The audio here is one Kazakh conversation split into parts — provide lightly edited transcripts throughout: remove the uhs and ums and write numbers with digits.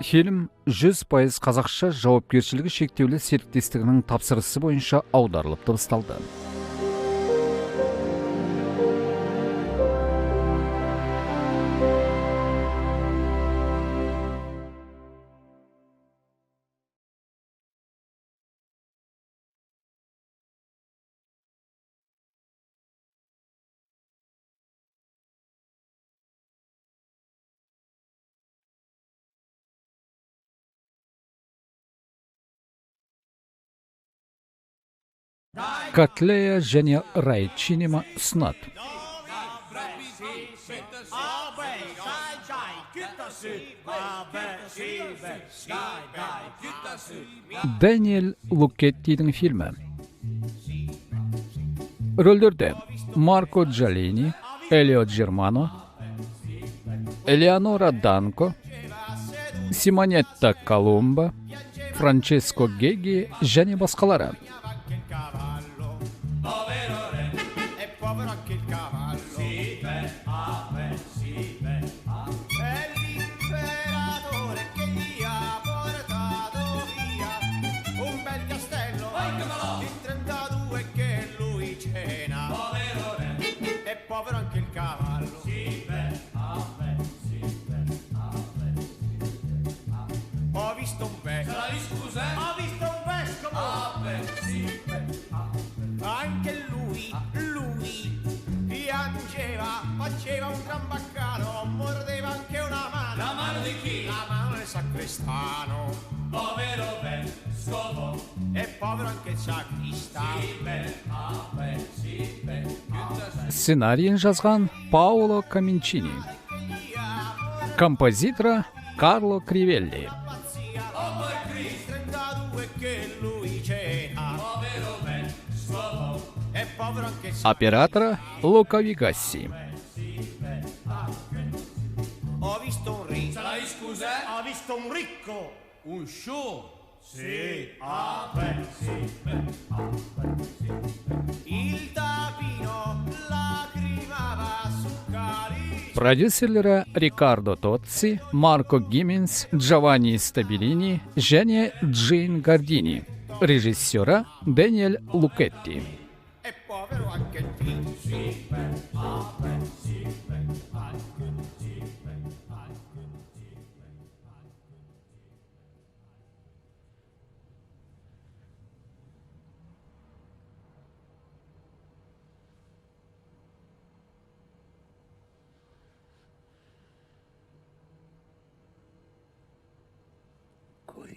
Фильм 100% қазақша жауапкершілігі шектеулі серіктестігінің тапсырысы бойынша аударылып дыбысталды. Катлея және Райт Cinema ұсынады. Дэниэль Лукеттидің фильмі. Рөлдерде Марко Джалини, Элио Джермано, Элеонора Данко, Симонетта Колумба, Франческо Геги және басқалары. Faceva un gran baccano, mordeva anche una mano. La mano di chi? La mano del sacrestano. Povero vescovo. E povero anche il sacristano. Sì, beh, ah, beh, sì, beh. Сценарийін жазған Паоло Коминчини. Композитора Карло Кривелли. Оператора Лука Вигасси. Ho visto un ricco. Ho visto un ricco. Un show. Sì, ah, beh, sì, beh, ah, beh, sì, beh. Il tapino lacrimava sul calice. Продюсерлері Рикардо Тоцци, Марко Гимминс, Джованни Стабилини және Джейн Гардини. Режиссері Дэниэль Лукетти. E povero anche il figlio. Sì, beh, ah, beh, sì, beh, ah, sì, beh, ah, sì, beh.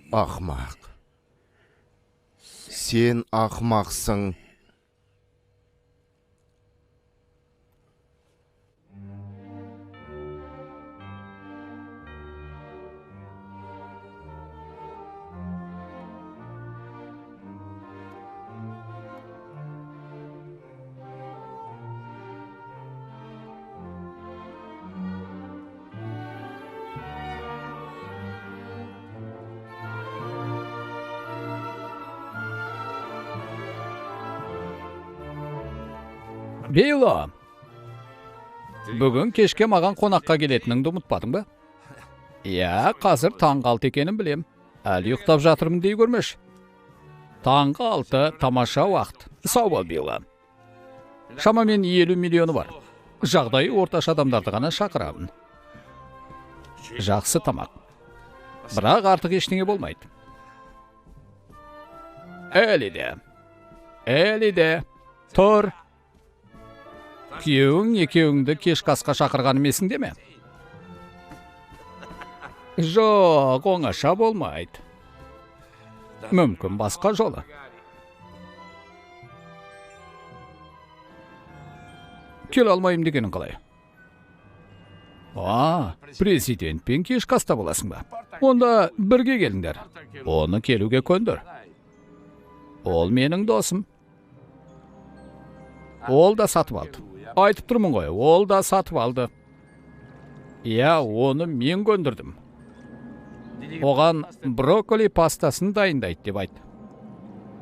Ақмақ. Сен ақмақсың. Бейло, бүгін кешке маған қонаққа келетініңді ұмытпадың ба? Иә, қазір таңғы 6 екенін білем. Әлі ұйықтап жатырмын дей көрмеш. Таңғы 6 тамаша уақыт. Сау бол, Бейло. Шамамен 50 миллионы бар. Жағдайы орташа адамдарды ғана шақырамын. Жақсы тамақ. Бірақ артық ештеңе болмайды. Әлі де. Әлі де. Тұр. Күйеуің екеуіңді кешкі асқа шақырғаным есіңде ме? Жоқ, оңаша болмайды. Мүмкін басқа жолы. Келе алмаймын дегенің қалай? А, президентпен кешкі аста боласың ба? Онда бірге келіңдер. Оны келуге көндір. Ол менің досым. Ол да сатып алды. Айтып тұрмын ғой, ол да сатып алды. Иә, оны мен көндірдім. Оған брокколи пастасын дайындайды деп айт.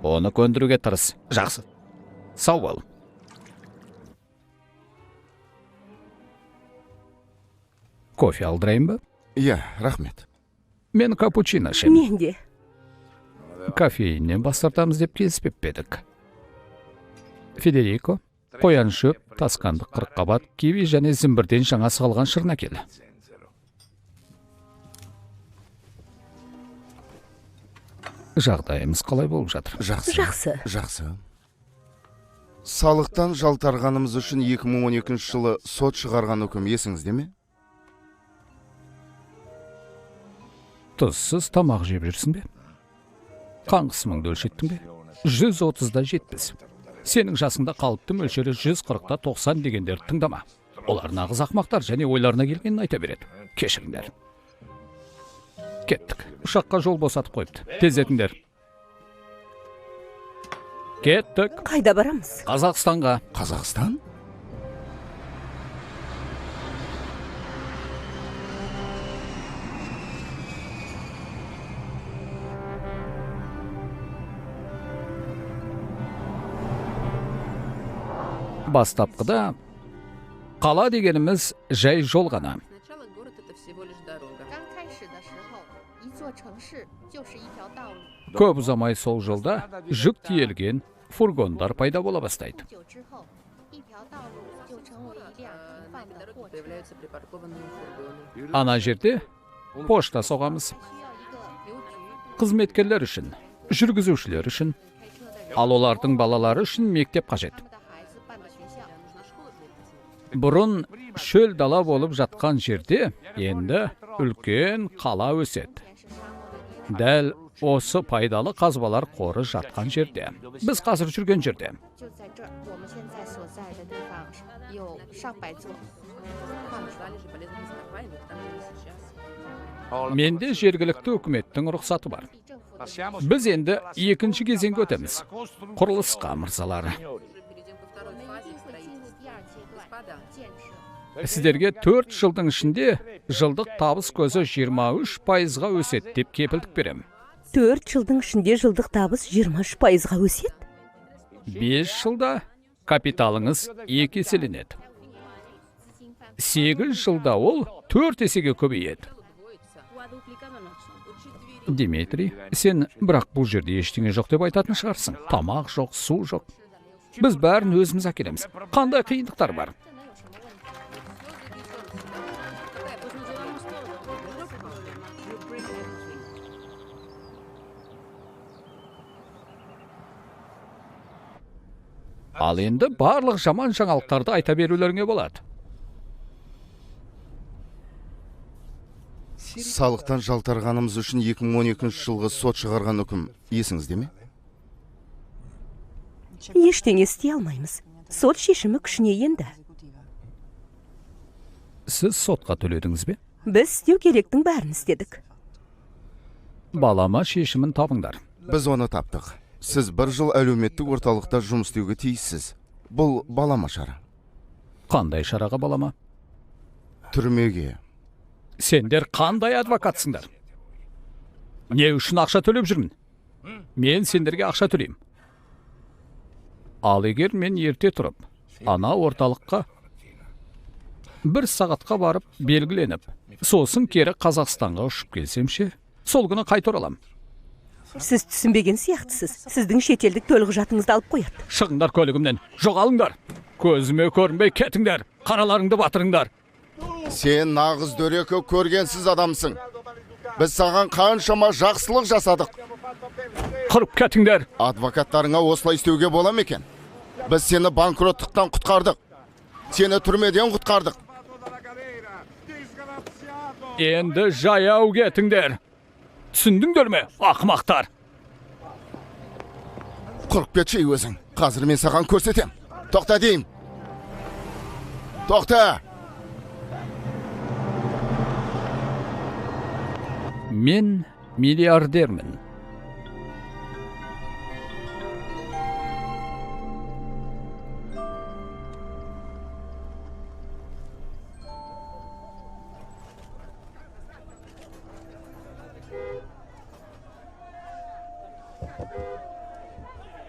Оны көндіруге тырыс. Жақсы. Сау бол. Кофе алдырайын ба? Иә, рахмет. Мен капучино ішемін. Мен де. Кофеиннен бас тартамыз деп келіспеп пе едік? Федерико, қоян шөп, таскандық қырыққабат, киви және зімбірден жаңа сығылған шырын әкел. Жағдайымыз қалай болып жатыр? Жақсы. Жақсы. Жақсы. Салықтан жалтарғанымыз үшін 2012 жылы сот шығарған үкім есіңізде ме? Тұзсыз тамақ жеп жүрсің бе? Қан қысымыңды өлшеттің бе? 130-да 70. Сенің жасыңда қалыпты мөлшері 140-та 90 дегендерді тыңдама. Олар нағыз ақымақтар және ойларына келгенін айта береді. Кешіріңдер. Кеттік. Ұшаққа жол босатып қойыпты. Тездетіңдер. Кеттік. Қайда барамыз? Қазақстанға. Қазақстан? Бастапқыда қала дегеніміз жай жол ғана. Сначала город это всего лишь дорога. 刚开始的时候，一座城市就是一条道路。 Көп ұзамай сол жолда жүк тиелген фургондар пайда бола бастайды. 不久之后，一条道路就成为一辆停 На 放 этой 的 дороге 货车。 появляются припаркованные фургоны. Ана жерде пошта соғамыз. 还需要一个邮局， Қызметкерлер үшін, жүргізушілер үшін, 开车的人， ал олардың балалары үшін мектеп қажет. 他们的孩子办的学校。 Нужна школа для детей. Бұрын шөл дала болып жатқан жерде енді үлкен қала өседі. 前是沙漠的地 Дәл осы пайдалы қазбалар қоры жатқан жерде. Біз қазір жүрген жерде. 就在这儿，我们现在所在的地方有上百座矿床。 Залежи полезных ископаемых там, где мы сейчас. Менде жергілікті үкіметтің рұқсаты бар. 地政府的 Біз енді екінші кезеңге өтеміз. Құрылысқа, мырзалар. Уже перейдем ко 我 второй 们一 фазе 定会进入 строительства. 第二阶段 Господа, 建设。 Сіздерге 4 жылдың ішінде жылдық табыс көзі 23%-ға өседі деп кепілдік беремін. 4 жылдың ішінде жылдық табыс 23%-ға өседі? 5 жылда капиталыңыз 2 еселенеді. 8 жылда ол 4 есеге көбейеді. Дмитрий, сен бірақ бұл жерде ештеңе жоқ деп айтатын шығарсың. Тамақ жоқ, су жоқ. Біз бәрін өзіміз әкелеміз. Қандай қиындықтар бар? Ал енді барлық жаман жаңалықтарды айта берулеріңе болады. Салықтан жалтарғанымыз үшін 2012 жылғы сот шығарған үкім есіңізде ме? Ештеңе істей алмаймыз. Сот шешімі күшіне енді. Сіз сотқа төледіңіз бе? Біз істеу керектің бәрін істедік. Балама шешімін табыңдар. Біз оны таптық. Сіз бір жыл әлеуметтік орталықта жұмыс істеуге тиіссіз. Бұл балама шара. Қандай шараға балама? Түрмеге. Сендер қандай адвокатсыңдар? Не үшін ақша төлеп жүрмін? Мен сендерге ақша төлеймін. Ал егер мен ерте тұрып, ана орталыққа бір сағатқа барып белгіленіп, сосын кері Қазақстанға ұшып келсем ше, сол күні қайта оралам. Сіз түсінбеген сияқтысыз. Сіздің шетелдік төлқұжатыңызды алып қояды. Шығыңдар көлігімнен, жоғалыңдар. Көзіме көрінбей кетіңдер, қараларыңды батырыңдар. Сен нағыз дөрекі көргенсіз адамсың. Біз саған қаншама жақсылық жасадық. Құрып кетіңдер. Адвокаттарыңа осылай істеуге бола ма екен? Біз сені банкроттықтан құтқардық. Сені түрмеден құтқардық. Енді жаяу кетіңдер. Түсіндіңдер ме, ақымақтар? Құрып кетші өзің. Қазір мен саған көрсетем. Тоқта деймін. Тоқта! Мен миллиардермін.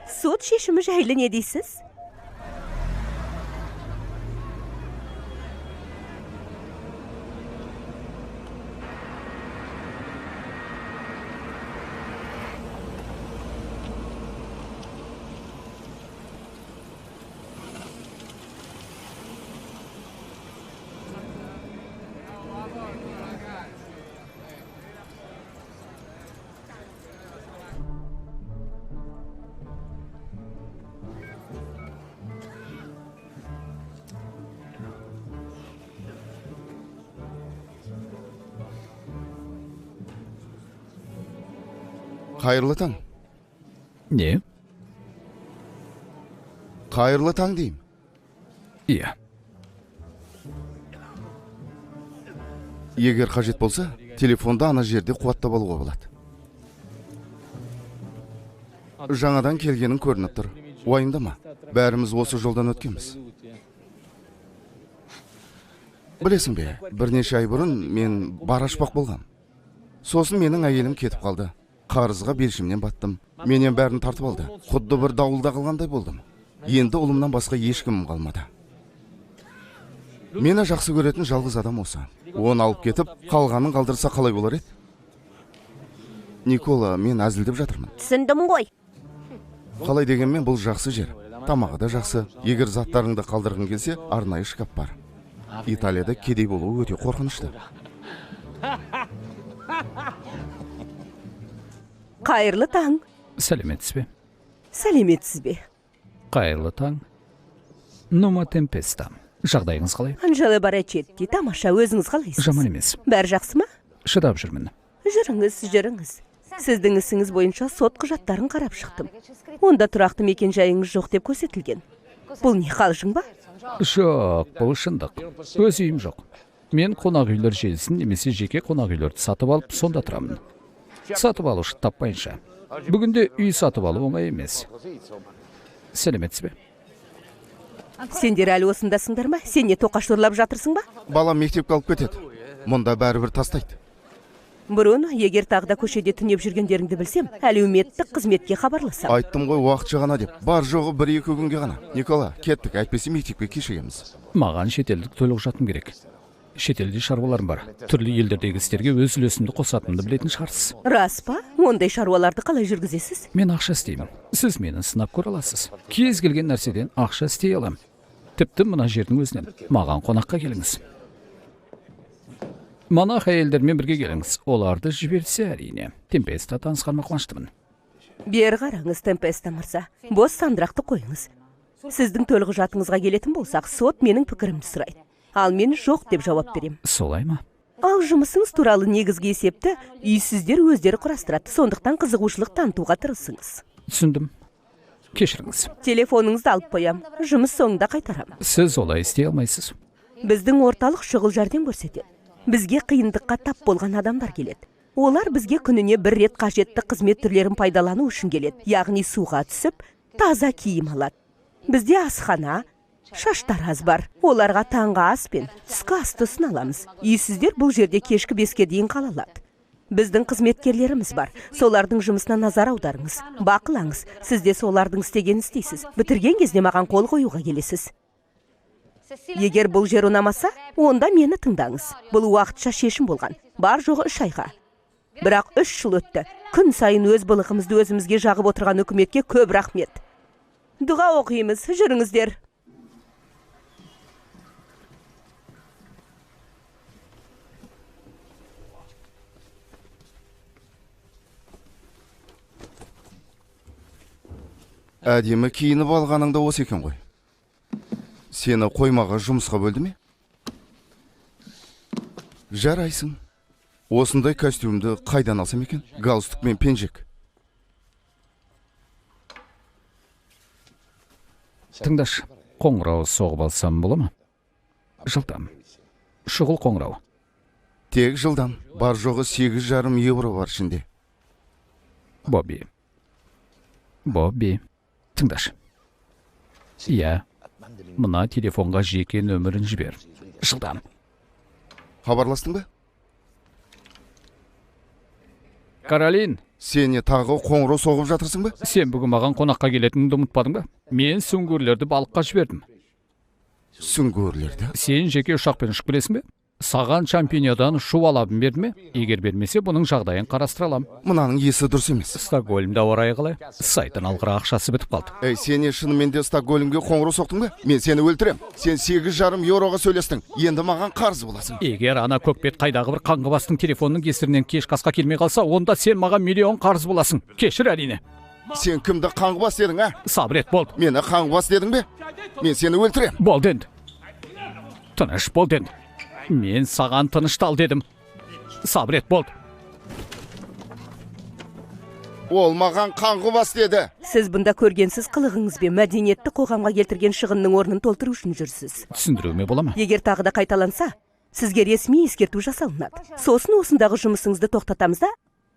Сот шешімі жайлы не дейсіз? Қайырлы таң. Не? Қайырлы таң деймін. Иә. Егер қажет болса, телефонды ана жерде қуаттап алуға болады. Жаңадан келгенің көрініп тұр. Уайымдама, бәріміз осы жолдан өткенбіз. Білесің бе, бірнеше ай бұрын мен бар ашпақ болғам. Сосын менің әйелім кетіп қалды. Қарызға белшімнен баттым. Менен бәрін тартып алды. Құдды бір дауылда қалғандай болдым. Енді ұлымнан басқа ешкімім қалмады. Мені жақсы көретін жалғыз адам осы. Оны алып кетіп, қалғанын қалдырса қалай болар еді? Никола, мен әзілдеп жатырмын. Түсіндім ғой. Қалай дегенмен бұл жақсы жер. Тамағы да жақсы. Егер заттарыңды қалдырғың келсе, арнайы шкаф бар. Италияда кедей болу өте қорқынышты. Қайырлы таң. Сәлеметсіз бе? Сәлеметсіз бе? Қайырлы таң. Нума Темпеста. Жағдайыңыз қалай? Анжела Барачетти, тамаша, өзіңіз қалайсыз? Жаман емес. Бәрі жақсы ма? Шыдап жүрмін. Жүріңіз, жүріңіз. Сіздің ісіңіз бойынша сот құжаттарын қарап шықтым. Онда тұрақты мекен жайыңыз жоқ деп көрсетілген. Бұл не, қалжың ба? Жоқ, бұл шындық. Өз үйім жоқ. Мен қонақ үйлер желісін немесе жеке қонақ үйлерді сатып алып, сонда тұрамын. Сатып алушы таппайынша. Бүгінде үй сатып алу оңай емес. Сәлеметсіз бе? Сендер әлі осындасыңдар ма? Сен не тоқаш ұрлап жатырсың ба? Балам мектепке алып кетеді. Мұнда бәрібір тастайды. Бруно, егер тағы да көшеде түнеп жүргендеріңді білсем, әлеуметтік қызметке хабарласам. Айттым ғой, уақытша ғана деп. Бар жоғы 1-2 күнге ғана. Никола, кеттік, әйтпесе мектепке кешігеміз. Маған шетелдік төлқұжатым керек. Шетелде шаруаларым бар. Түрлі елдердегі істерге өз үлесімді қосатынымды білетін шығарсыз. Рас па? Ондай шаруаларды қалай жүргізесіз? Мен ақша істеймін. Сіз мені сынап көре аласыз. Кез келген нәрседен ақша істей аламын. Тіпті мына жердің өзінен. Маған қонаққа келіңіз. Монах әйелдермен бірге келіңіз. Оларды жіберсе әрине. Темпеста, танысқаныма қуаныштымын. Бері қараңыз, Темпеста мырза. Бос сандырақты қойыңыз. Сіздің төлқұжатыңызға келетін болсақ, сот менің пікірімді сұрайды. Ал мен жоқ деп жауап берем. Солай ма? Ал жұмысыңыз туралы негізгі есепті үйсіздер өздері құрастырады. Сондықтан қызығушылық танытуға тырысыңыз. Түсіндім. Кешіріңіз. Телефоныңызды алып қоям. Жұмыс соңында қайтарам. Сіз олай істей алмайсыз. Біздің орталық шұғыл жәрдем көрсетеді. Бізге қиындыққа тап болған адамдар келеді. Олар бізге күніне бір рет қажетті қызмет түрлерін пайдалану үшін келеді. Яғни суға түсіп, таза киім алады. Бізде асхана, шаштараз бар. Оларға таңғы ас пен түскі асты ұсына аламыз. Үйсіздер бұл жерде кешкі 5-ке дейін қала алады. Біздің қызметкерлеріміз бар. Солардың жұмысына назар аударыңыз, бақылаңыз. Сіз де солардың істегенін істейсіз. Бітірген кезде маған қол қоюға келесіз. Егер бұл жер ұнамаса, онда мені тыңдаңыз. Бұл уақытша шешім болған. Бар жоғы 3 айға. Бірақ 3 жыл өтті. Күн сайын өз былығымызды өзімізге жағып отырған үкіметке көп рахмет. Дұға оқимыз, жүріңіздер. Әдемі киініп алғаның да осы екен ғой. Сені қоймаға жұмысқа бөлді ме? Жарайсың. Осындай костюмді қайдан алсам екен? Галстук мен пенжек. Тыңдашы, қоңырау соғып алсам бола ма? Жылдам. Шұғыл қоңырау. Тек жылдам. Бар жоғы 8,5 евро бар ішінде. Бобби. Бобби. Тыңдашы. Иә. Мына телефонға жеке нөмірін жібер. Жылдам. Хабарластың ба? Каролин. Сен не тағы қоңырау соғып жатырсың ба? Сен бүгін маған қонаққа келетініңді ұмытпадың ба? Мен сүңгуірлерді балыққа жібердім. Сүңгуірлерді? Сен жеке ұшақпен ұшып келесің бе? Саған Шампиньодан ұшу алабын берді ме? Егер бермесе, бұның жағдайын қарастыра алам. Мынаның есі дұрыс емес. Стокгольмде ауа райы қалай? Сайтан алғыр ақшасы бітіп қалды. Ей, сен не шынымен де Стокгольмге қоңырау соқтың ба? Мен сені өлтірем. Сен 8,5 евроға сөйлестің. Енді маған қарыз боласың. Егер ана көкбет қайдағы бір қаңғыбастың телефонының кесірінен кеш қасқа келмей қалса, онда сен маған миллион қарыз боласың. Кешір, әрине. Сен кімді қаңғыбас дедің, а? Сабыр ет, болды. Мені қаңғыбас дедің бе? Мен сені өлтірем. Болды енді. Тыныш болды енді. Мен саған тыныштал дедім. Сабыр ет, болды. Ол маған қаңғыбас деді. Сіз бұнда көргенсіз қылығыңызбен мәдениетті қоғамға келтірген шығынның орнын толтыру үшін жүрсіз. Түсіндіруіме бола ма? Егер тағы да қайталанса, сізге ресми ескерту жасалынады. Сосын осындағы жұмысыңызды тоқтатамыз да,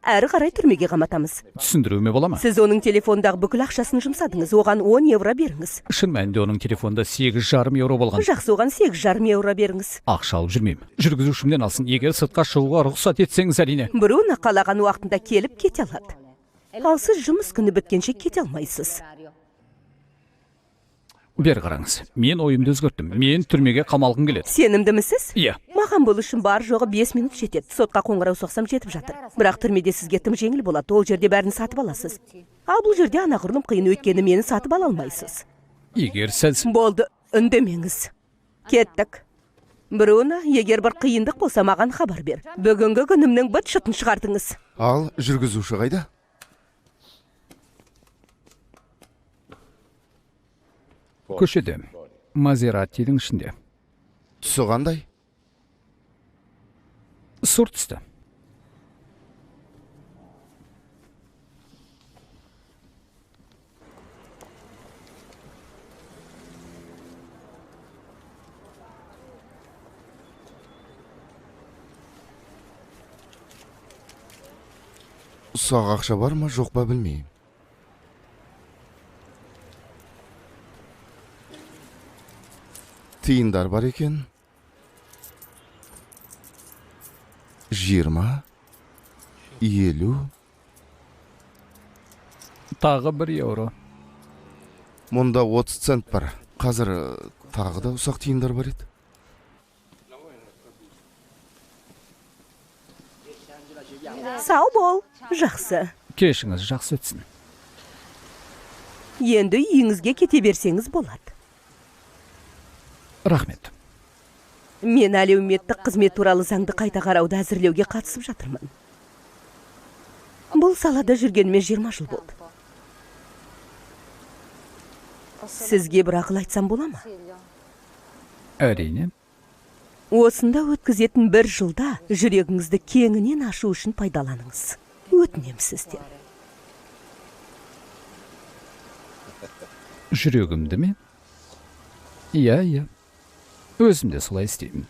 әрі қарай түрмеге қаматамыз. Түсіндіруіме бола ма? Сіз оның телефондағы бүкіл ақшасын жұмсадыңыз, оған 10 евро беріңіз. Шын мәнінде оның телефонында 8,5 евро болған. Жақсы, оған 8,5 евро беріңіз. Ақша алып жүрмеймін. Жүргізушімнен алсын. Егер сыртқа шығуға рұқсат етсеңіз, әрине. Бруно қалаған уақытында келіп кете алады. Ал сіз жұмыс күні біткенше кете алмайсыз. Бері қараңыз, мен ойымды өзгерттім. Мен түрмеге қамалғым келеді. Сенімдімісіз? Иә. Маған бұл үшін бар жоғы 5 минут жетеді. Сотқа қоңырау соқсам жетіп жатыр. Бірақ түрмеде сізге тым жеңіл болады. Ол жерде бәрін сатып аласыз. Ал бұл жерде анағұрлым қиын, өйткені мені сатып ала алмайсыз. Егер сіз... Болды, үндемеңіз. Кеттік. Бруно, егер бір қиындық болса, маған хабар бер. Бүгінгі күнімнің быт-шытын шығардыңыз. Ал жүргізуші қайда? Көшеде, Мазераттидің ішінде. Түсі қандай? Сұр түсті. Ұсақ ақша бар ма, жоқ па білмеймін. Тиындар бар екен. 20, 50. Тағы 1 евро. Мұнда 30 цент бар. Қазір тағы да ұсақ тиындар бар еді. Сау бол. Жақсы. Кешіңіз жақсы өтсін. Енді үйіңізге кете берсеңіз болады. Рахмет. Мен әлеуметтік қызмет туралы заңды қайта қарауды әзірлеуге қатысып жатырмын. Бұл салада жүргеніме 20 жыл болды. Сізге бір ақыл айтсам бола ма? Әрине. Осында өткізетін бір жылда жүрегіңізді кеңінен ашу үшін пайдаланыңыз. Өтінемін сізден. Жүрегімді ме? Иә, иә. Өзім де солай істеймін.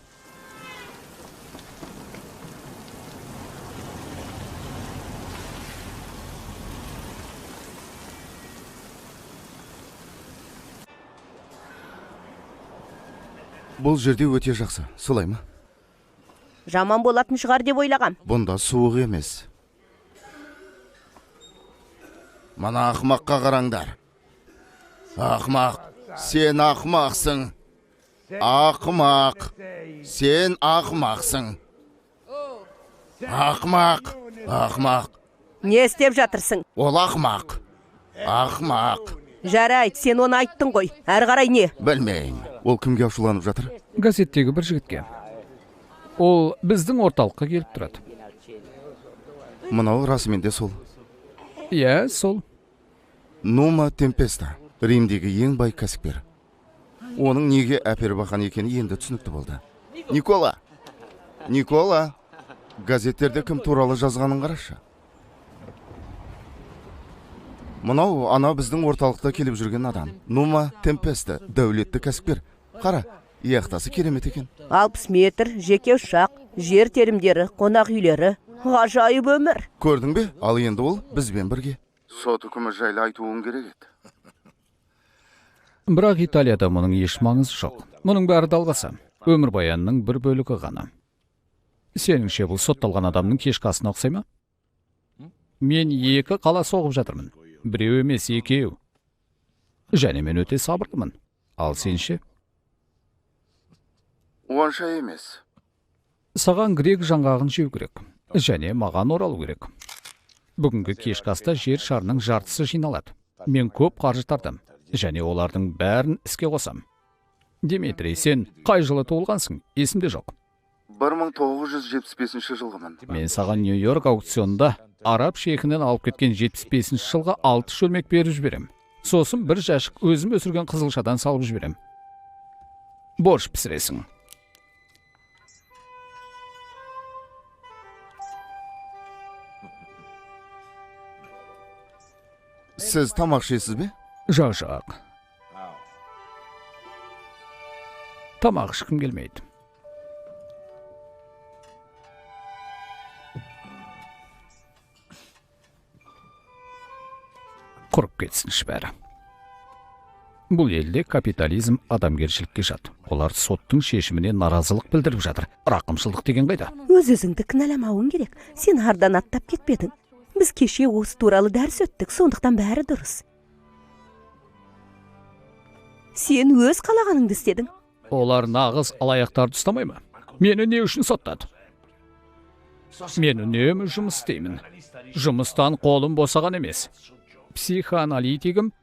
Бұл жерде өте жақсы, солай ма? Жаман болатын шығар деп ойлағам. Бұнда суық емес. Мана ақымаққа қараңдар. Ақымақ, сен ақымақсың. Ақымақ, сен ақымақсың. Ақымақ, ақымақ. Не істеп жатырсың? Ол ақымақ, ақымақ. Жарайды, сен оны айттың ғой. Әрі қарай не? Білмеймін. Ол кімге ашуланып жатыр? Газеттегі бір жігітке. Ол біздің орталыққа келіп тұрады. Мынау расымен де сол. Иә, сол. Нума Темпеста, Римдегі ең бай кәсіпкер. Оның неге әпербақан екені енді түсінікті болды. Никола! Никола! Газеттерде кім туралы жазғанын қарашы. Мынау ана біздің орталықта келіп жүрген адам. Нума Темпеста, дәулетті кәсіпкер. Қара, яхтасы керемет екен. 60 метр, жеке ұшақ, жер телімдері, қонақ үйлері. Ғажайып өмір. Көрдің бе? Ал енді ол бізбен бірге. Сот үкімі жайлы айтуым керек еді. Бірақ Италияда мұның еш маңызы жоқ. Мұның бәрі далғасы. Өмірбаянның бір бөлігі ғана. Сеніңше бұл сотталған адамның кешкі асына ұқсай ма? Мен 2 қала соғып жатырмын. Біреу емес, екеу. Және мен өте сабырлымын. Ал сен ше? Онша емес. Саған грек жаңғағын жеу керек. Және маған оралу керек. Бүгінгі кешкі аста жер шарының жартысы жиналады. Мен көп қаржы тартам. Және олардың бәрін іске қосам. Дмитрий, сен қай жылы туылғансың? Есімде жоқ. 1975 жылғымын. Мен саған Нью-Йорк аукционында араб шейхінен алып кеткен 75 жылға 6 шөлмек беріп жіберем. Сосын бір жәшік өзім өсірген қызылшадан салып жіберем. Борщ пісіресің. Сіз тамақ ішесіз бе? Жоқ. Тамақ ішкім келмейді. Құрып кетсінші бәрі. Бұл елде капитализм адамгершілікке жат. Олар соттың шешіміне наразылық білдіріп жатыр. Рақымшылдық деген қайда? Өз-өзіңді кінәламауың керек. Сен ардан аттап кетпедің. Біз кеше осы туралы дәріс өттік, сондықтан бәрі дұрыс. Сен өз қалағаныңды істедің. Олар нағыз алаяқтарды ұстамай ма? Мені не үшін соттады? Мен үнемі жұмыс істеймін. Жұмыстан қолым босаған емес. Психоаналитигім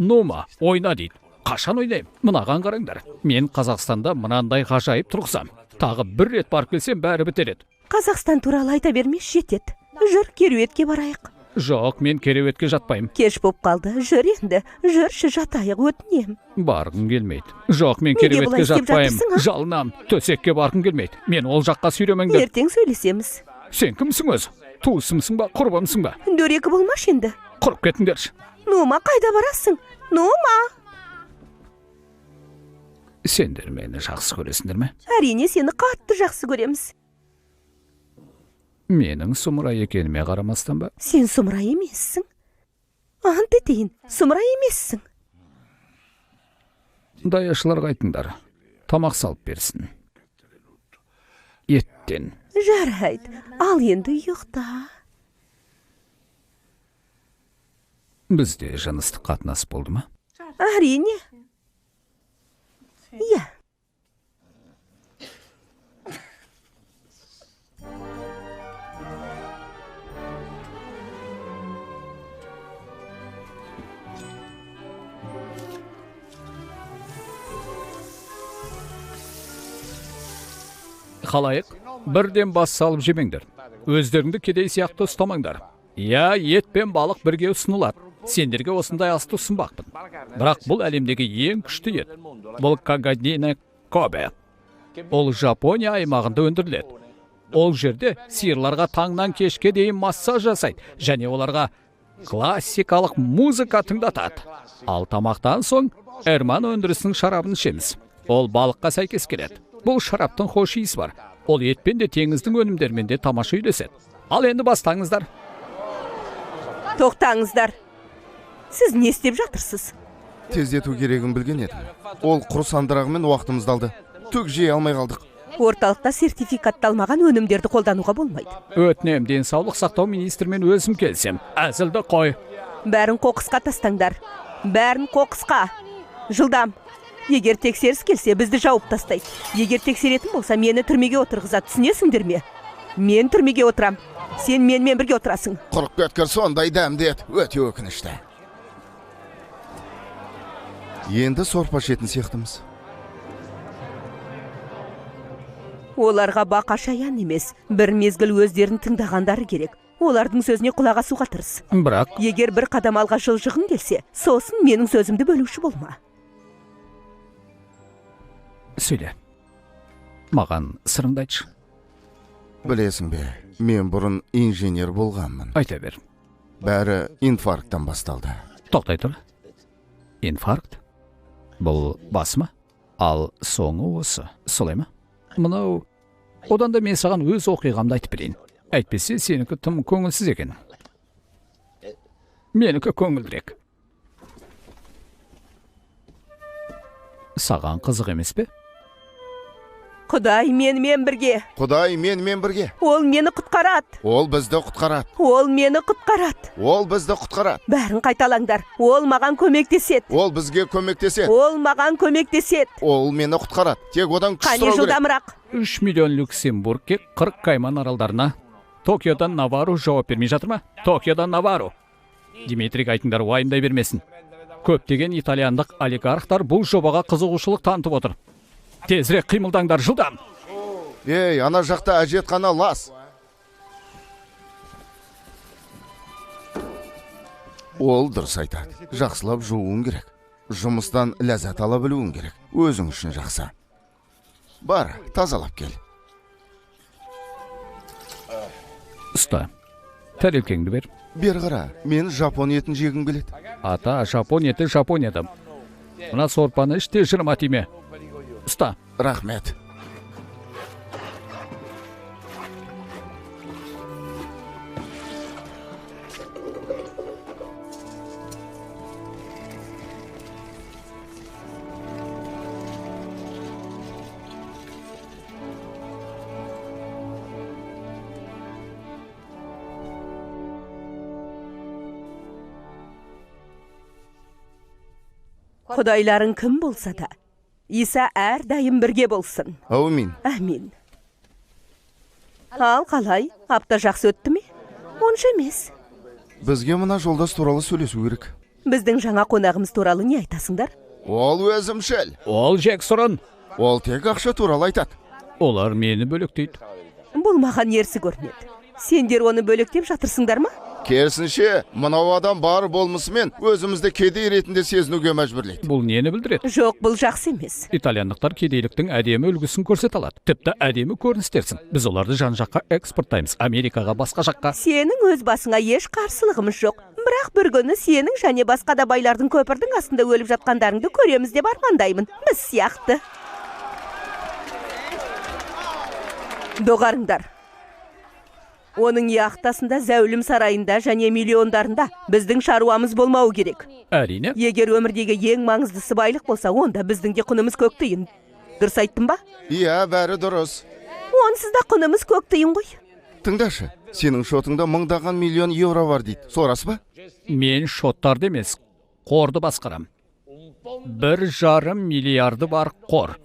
Нума, ойна дейді. Қашан ойнаймын? Мынаған қараңдар. Мен Қазақстанда мынандай ғажайып тұрғызам. Тағы бір рет барып келсем, бәрі бітер еді. Қазақстан туралы айта бермес, жетеді. Жүр, кереуетке барайық. Жоқ, мен кереуетке жатпаймын. Кеш боп қалды. Жүр енді. Жүрші, жатайық, өтінем. Барғым келмейді. Жоқ, мен кереуетке жатпаймын. Жалынам. Төсекке барғым келмейді. Мен ол жаққа сүйремеңдер. Ертең сөйлесеміз. Сен кімсің өзі? Туысымсың ба, құрбымсың ба? Дөрекі болмашы енді. Құрып кетіңдерші. Нума, қайда барасың? Нума! Сендер мені жақсы көресіңдер ме? Әрине, сені қатты жақсы көреміз. Менің сұмырай екеніме қарамастан ба? Сен сұмырай емессің. Ант етейін, сұмырай емессің. Даяшыларға айтыңдар, тамақ салып берсін. Еттен. Жарайды, ал енді ұйықта. Бізде жыныстық қатынас болды ма? Әрине. Иә. Халайық, бірден бас салып жемеңдер. Өздеріңді кедей сияқты ұстамаңдар. Иә, ет пен балық бірге ұсынылады. Сендерге осындай асты ұсынбақпын. Бірақ бұл әлемдегі ең күшті ет. Бұл Кагадина Кобе. Ол Жапония аймағында өндіріледі. Ол жерде сиырларға таңнан кешке дейін массаж жасайды және оларға классикалық музыка тыңдатады. Ал тамақтан соң Эрман өндірісінің шарабын ішеміз. Ол балыққа сәйкес келеді. Бұл шараптың хош иісі бар. Ол етпен де теңіздің өнімдерімен де тамаша үйлеседі. Ал енді бастаңыздар. Тоқтаңыздар. Сіз не істеп жатырсыз? Тездету керегін білген едім. Ол құр сандырағымен уақытымызды алды. Түк жей алмай қалдық. Орталықта сертификатталмаған өнімдерді қолдануға болмайды. Өтінем, денсаулық сақтау министрімен өзім келсем. Әзілді қой. Бәрін қоқысқа тастаңдар. Бәрін қоқысқа. Жылдам. Егер тексеріс келсе, бізді жауып тастайды. Егер тексеретін болса, мені түрмеге отырғызады. Түсінесіңдер ме? Мен түрмеге отырам. Сен менімен бірге отырасың. Құрып кеткір сондай дәмді ет. Өте өкінішті. Енді сорпа ішетін сияқтымыз. Оларға бақа шаян емес, бір мезгіл өздерін тыңдағандары керек. Олардың сөзіне құлақ асуға тырыс. Бірақ егер бір қадам алға жылжығың келсе, сосын менің сөзімді бөлуші болма. Сөйле. Маған сырыңды айтшы. Білесің бе, мен бұрын инженер болғанмын. Айта бер. Бәрі инфаркттан басталды. Тоқтай тұр. Инфаркт? Бұл басы ма? Ал соңы осы. Солай ма? Мынау, одан да мен саған өз оқиғамды айтып берейін. Әйтпесе сенікі тым көңілсіз екен. Менікі көңілдірек. Саған қызық емес пе? Құдай менімен бірге. Құдай менімен бірге. Ол мені құтқарады. Ол бізді құтқарады. Ол мені құтқарады. Ол бізді құтқарады. Бәрін қайталаңдар. Ол маған көмектеседі. Ол бізге көмектеседі. Ол маған көмектеседі. Ол мені құтқарады. Тек одан күш сұрау керек. Қане жылдамырақ. 3 миллион Люксембургке 40 Кайман аралдарына. Токиодан Навару жауап бермей жатыр ма? Токиодан Навару. Дмитрий айтыңдар, уайымдай бермесін. Көптеген итальяндық олигархтар бұл жобаға қызығушылық танытып отыр. Тезірек қимылдаңдар, жылдам. Ей, ана жақта әжетхана лас. Ол дұрыс айтады. Жақсылап жууың керек. Жұмыстан ләззат ала білуің керек. Өзің үшін жақсы. Бар, тазалап кел. Ұста. Тәрелкеңді бер. Бері қара, мен жапон етін жегім келеді. Ата, жапон еті Жапонияда. Мына сорпаны іш те жырыма тиме. Ұста. Рахмет. Құдайларың кім болса да, Иса әрдайым бірге болсын. Әумин. Әмин. Ал қалай, апта жақсы өтті ме? Онша емес. Бізге мына жолдас туралы сөйлесу керек. Біздің жаңа қонағымыз туралы не айтасыңдар? Ол өзімшіл. Ол жексұрын. Ол тек ақша туралы айтады. Олар мені бөлектейді. Бұл маған ерсі көрінеді. Сендер оны бөлектеп жатырсыңдар ма? Керісінше, мынау адам бар болмысымен өзімізді кедей ретінде сезінуге мәжбүрлейді. Бұл нені білдіреді? Жоқ, бұл жақсы емес. Итальяндықтар кедейліктің әдемі үлгісін көрсете алады. Тіпті әдемі көріністерсің. Біз оларды жан-жаққа экспорттаймыз, Америкаға, басқа жаққа. Сенің өз басыңа еш қарсылығымыз жоқ. Бірақ бір күні сенің және басқа да байлардың көпірдің астында өліп жатқандарыңды көреміз деп армандаймын. Біз сияқты. Доғарыңдар. Оның яхтасында, зәулім сарайында және миллиондарында біздің шаруамыз болмауы керек. Әрине. Егер өмірдегі ең маңыздысы байлық болса, онда біздің де құнымыз көк тиын. Дұрыс айттым ба? Иә, бәрі дұрыс. Онсыз да құнымыз көк тиын ғой. Тыңдашы, сенің шотыңда мыңдаған миллион евро бар дейді. Сол рас па? Мен шоттарды емес, қорды басқарам. 1,5 миллиарды бар қор.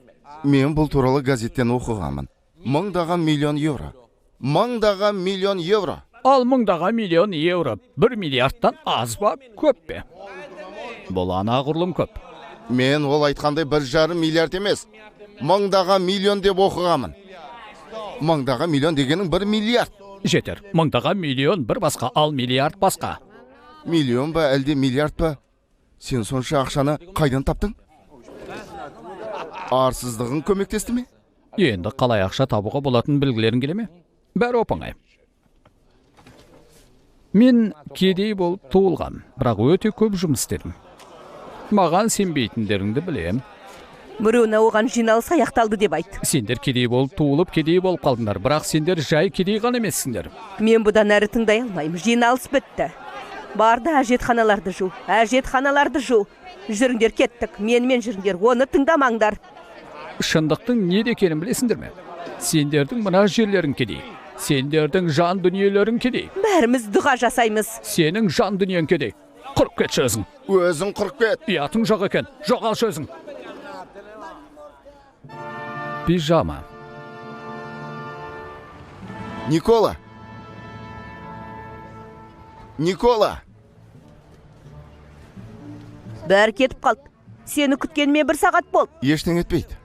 Мен бұл туралы газеттен оқығанмын. Мыңдаған миллион евро. Мыңдаған миллион евро. Ал мыңдаған миллион евро 1 миллиардтан аз ба, көп пе? Бұл анағұрлым көп. Мен ол айтқандай 1,5 миллиард емес, мыңдаған миллион деп оқығанмын. Мыңдаған миллион дегенің 1 миллиард. Жетер. Мыңдаған миллион бір басқа, ал миллиард басқа. Миллион ба, әлде миллиард па? Сен сонша ақшаны қайдан таптың? Арсыздығың көмектесті ме? Енді қалай ақша табуға болатынын білгілерің келе ме? Бәрі оп-оңай. Мен кедей болып туылғам, бірақ өте көп жұмыс істедім. Маған сенбейтіндеріңді білем. Бруно оған жиналыс аяқталды деп айт. Сендер кедей болып туылып, кедей болып қалдыңдар, бірақ сендер жай кедей ғана емессіңдер. Мен бұдан әрі тыңдай алмаймын. Жиналыс бітті. Бар да әжетханаларды жу, әжетханаларды жу. Жүріңдер, кеттік. Менімен жүріңдер, оны тыңдамаңдар. Шындықтың неде екенін білесіңдер ме? Сендердің мына жерлерің кедей. Сендердің жан дүниелерің кедей. Бәріміз дұға жасаймыз. Сенің жан дүниең кедей. Құрып кетші өзің. Өзің құрып кет. Ұятың жоқ екен. Жоғалшы өзің. Пижама. Никола. Никола. Бәрі кетіп қалды. Сені күткеніме 1 сағат болды. Ештеңе етпейді.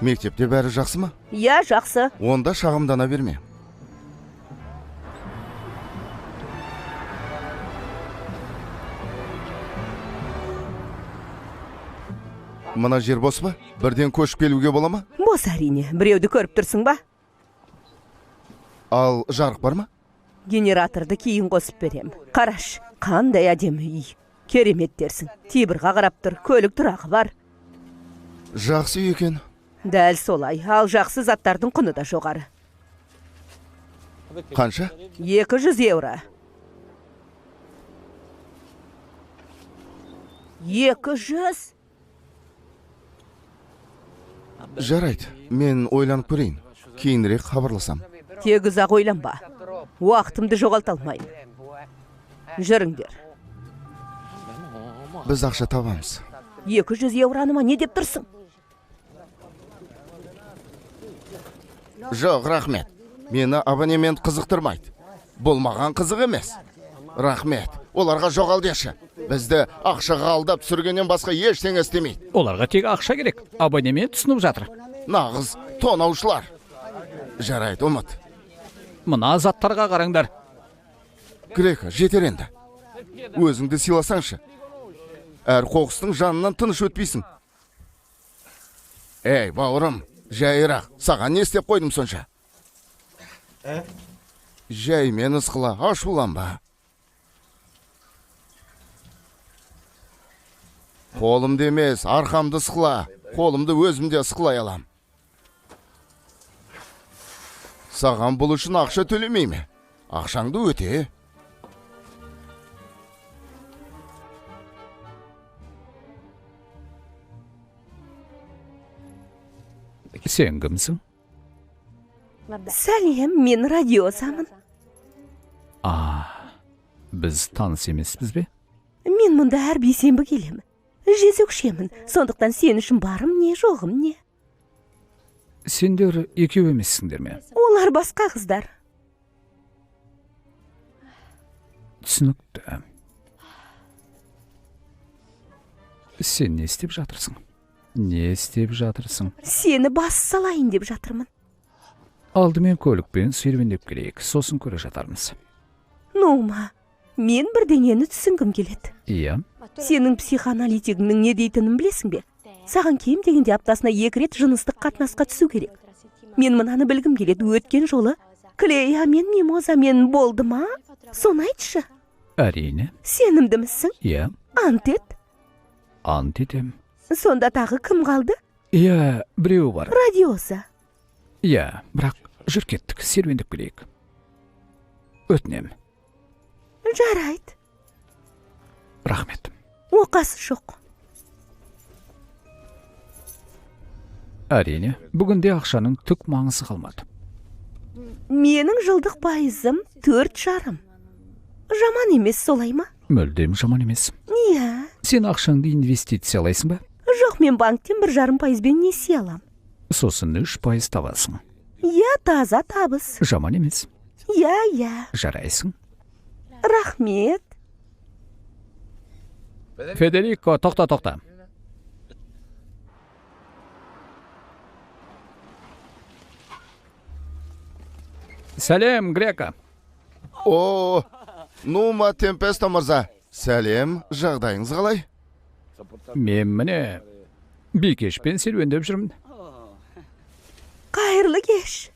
Мектепте бәрі жақсы ма? Иә, жақсы. Онда шағымдана берме. Мына жер бос па? Бірден көшіп келуге бола ма? Бос әрине. Біреуді көріп тұрсың ба? Ал жарық бар ма? Генераторды кейін қосып берем. Қараш, қандай әдемі үй. Керемет дерсің. Тибрға қарап тұр, көлік тұрағы бар. Жақсы үй екен. Дәл солай, ал жақсы заттардың құны да жоғары. Қанша? 200 евро. 200? Жарайды, мен ойланып көрейін. Кейінірек хабарласам. Тек ұзақ ойланба. Уақытымды жоғалта алмаймын. Жүріңдер. Біз ақша табамыз. 200 евроны ма, не деп тұрсың? Жоқ, рахмет. Мені абонемент қызықтырмайды. Бұл маған қызық емес. Рахмет. Оларға жоғал деші. Бізді ақшаға алдап түсіргеннен басқа ештеңе істемейді. Оларға тек ақша керек. Абонемент ұсынып жатыр. Нағыз тонаушылар. Жарайды, ұмыт. Мына заттарға қараңдар. Грека, жетер енді. Өзіңді сыйласаңшы. Әр қоқыстың жанынан тыныш өтпейсің. Ей, бауырым, жайырақ, саған не істеп қойдым сонша? Жаймен ысқыла, ашуланба. Қолымды емес, арқамды ысқыла. Қолымды өзім де ысқылай алам. Саған бұл үшін ақша төлемей ме? Ақшаңды өте. Сен кімсің? Сәлем, мен Радиозамын. А, біз таныс емеспіз бе? Мен мұнда әр бейсенбі келемін. Жезөкшемін, сондықтан сен үшін барым не, жоғым не. Сендер екеу емессіңдер ме? Олар басқа қыздар. Түсінікті. Сен не істеп жатырсың? Не істеп жатырсың? Сені бас салайын деп жатырмын. Алдымен көлікпен серуендеп келейік, сосын көре жатармыз. Нума, мен бірдеңені түсінгім келеді. Иә. Сенің психоаналитигіңнің не дейтінін білесің бе? Саған кем дегенде аптасына 2 рет жыныстық қатынасқа түсу керек. Мен мынаны білгім келеді. Өткен жолы Клея мен Мимозамен болды ма? Соны айтшы. Әрине. Сенімдімісің? Иә. Ант ет. Ант етем. Сонда тағы кім қалды? Иә, біреу бар. Радиоза. Иә, бірақ жүр кеттік, серуендеп келейік. Өтінем. Жарайды. Рахмет. Оқасы жоқ. Әрине, бүгінде ақшаның түк маңызы қалмады. Менің жылдық пайызым 4,5. Жаман емес, солай ма? Мүлдем жаман емес. Иә. Сен ақшаңды инвестициялайсың ба? Жоқ, мен банктен 1,5% несие алам. Сосын 3% табасың. Иә, таза табыс. Жаман емес. Иә, иә. Жарайсың. Рахмет. Федерико, тоқта, тоқта. Сәлем, Грека. О, Нума Темпеста мырза. Сәлем, жағдайыңыз қалай? Мен міне бикешпен серуендеп жүрмін. Қайырлы кеш.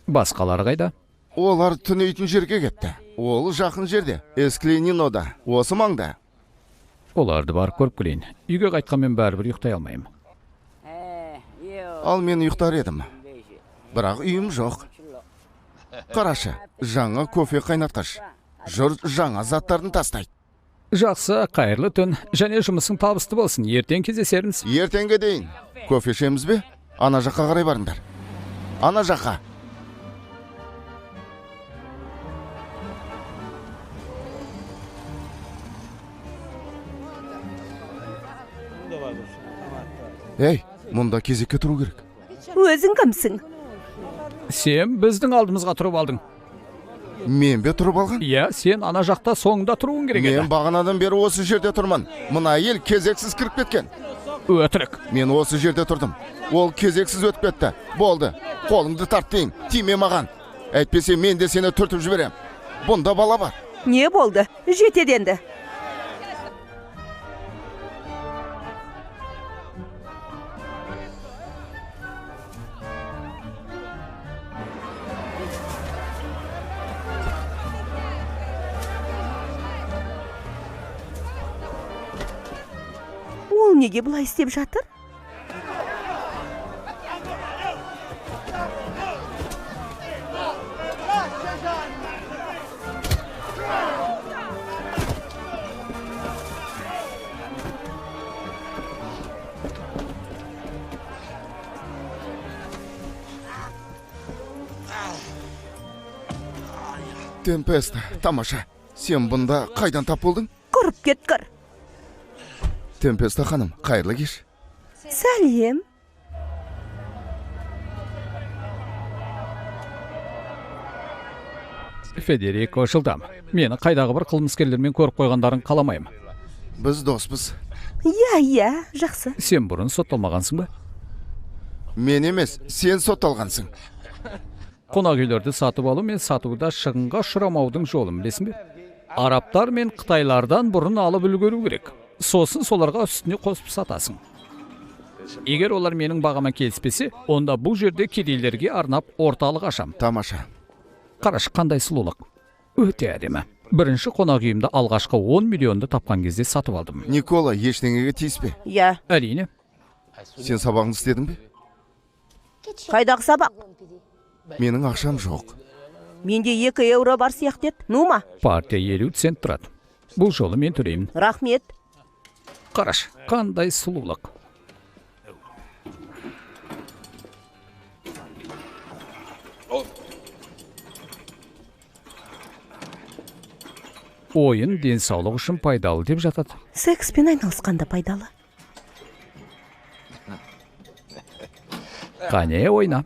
Басқалары қайда? Олар түнейтін жерге кетті. Ол жақын жерде, Эсклининода, осы маңда. Оларды барып көріп келейін. Үйге қайтқанмен бәрібір ұйықтай алмаймын. Ал мен ұйықтар едім. Бірақ үйім жоқ. Қарашы, жаңа кофе қайнатқыш. Жұрт жаңа заттарын тастайды. Жақсы, қайырлы түн. Және жұмысың табысты болсын. Ертең кездесерміз. Ертеңге дейін. Кофе ішеміз бе? Ана жаққа қарай барыңдар. Ана жаққа. Ей, мұнда кезекке тұру керек. Өзің кімсің? Сен біздің алдымызға тұрып алдың. Мен бе тұрып алған? Иә, сен ана жақта соңында тұруың керек еді. Мен бағанадан бері осы жерде тұрмын. Мына әйел кезексіз кіріп кеткен. Өтірік. Мен осы жерде тұрдым. Ол кезексіз өтіп кетті. Болды. Қолыңды тарт дейін. Тиме маған. Әйтпесе мен де сені түртіп жіберем. Бұнда бала бар. Не болды? Жетеді енді. Ол неге бұлай істеп жатыр? Темпеста, тамаша. Сен бұнда қайдан тап болдың? Құрып кеткір. Темпеста ханым, қайырлы кеш. Сәлем. Федерико, жылдам. Мені қайдағы бір қылмыскерлермен көріп қойғандарын қаламаймын. Біз доспыз. Иә, иә, жақсы. Сен бұрын сотталмағансың ба? Мен емес, сен сотталғансың. Қонақ үйлерді сатып алу мен сатуда шығынға ұшырамаудың жолын білесің бе? Арабтар мен қытайлардан бұрын алып үлгеру керек. Сосын соларға үстіне қосып сатасың. Егер олар менің бағама келіспесе, онда бұл жерде кедейлерге арнап орталық ашам. Тамаша. Қарашы, қандай сұлулық. Өте әдемі. Бірінші қонақ үйімді алғашқы 10 миллионды тапқан кезде сатып алдым. Никола, ештеңеге тиіспе. Иә. Әрине. Сен сабағыңды істедің бе? Қайдағы сабақ? Менің ақшам жоқ. Менде 2 еуро бар сияқты еді. Ну ма? Партия 50 цент тұрады. Бұл жолы мен төлеймін. Рахмет. Қарашы, қандай сұлулық. Ойын денсаулық үшін пайдалы деп жатады. Секспен айналысқанда пайдалы. Қане, ойна.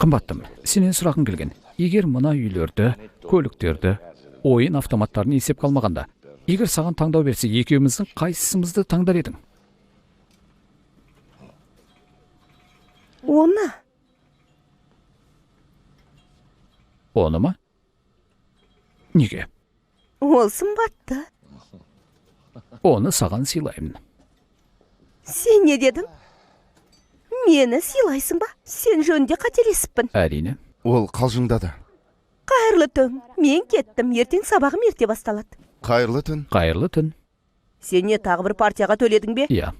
Қымбаттым, сенен сұрағым келген. Егер мына үйлерді, көліктерді, ойын автоматтарын есепке алмағанда, егер саған таңдау берсе, екеуміздің қайсымызды таңдар едің? Оны. Оны ма? Неге? Ол сымбатты. Оны саған сыйлаймын. Сен не дедің? Мені сыйлайсың ба? Сен жөнінде қателесіппін. Әрине. Ол қалжыңдады. Қайырлы түн. Мен кеттім. Ертең сабағым ерте басталады. Қайырлы түн. Қайырлы түн. Сен не, тағы бір партияға төледің бе? Иә.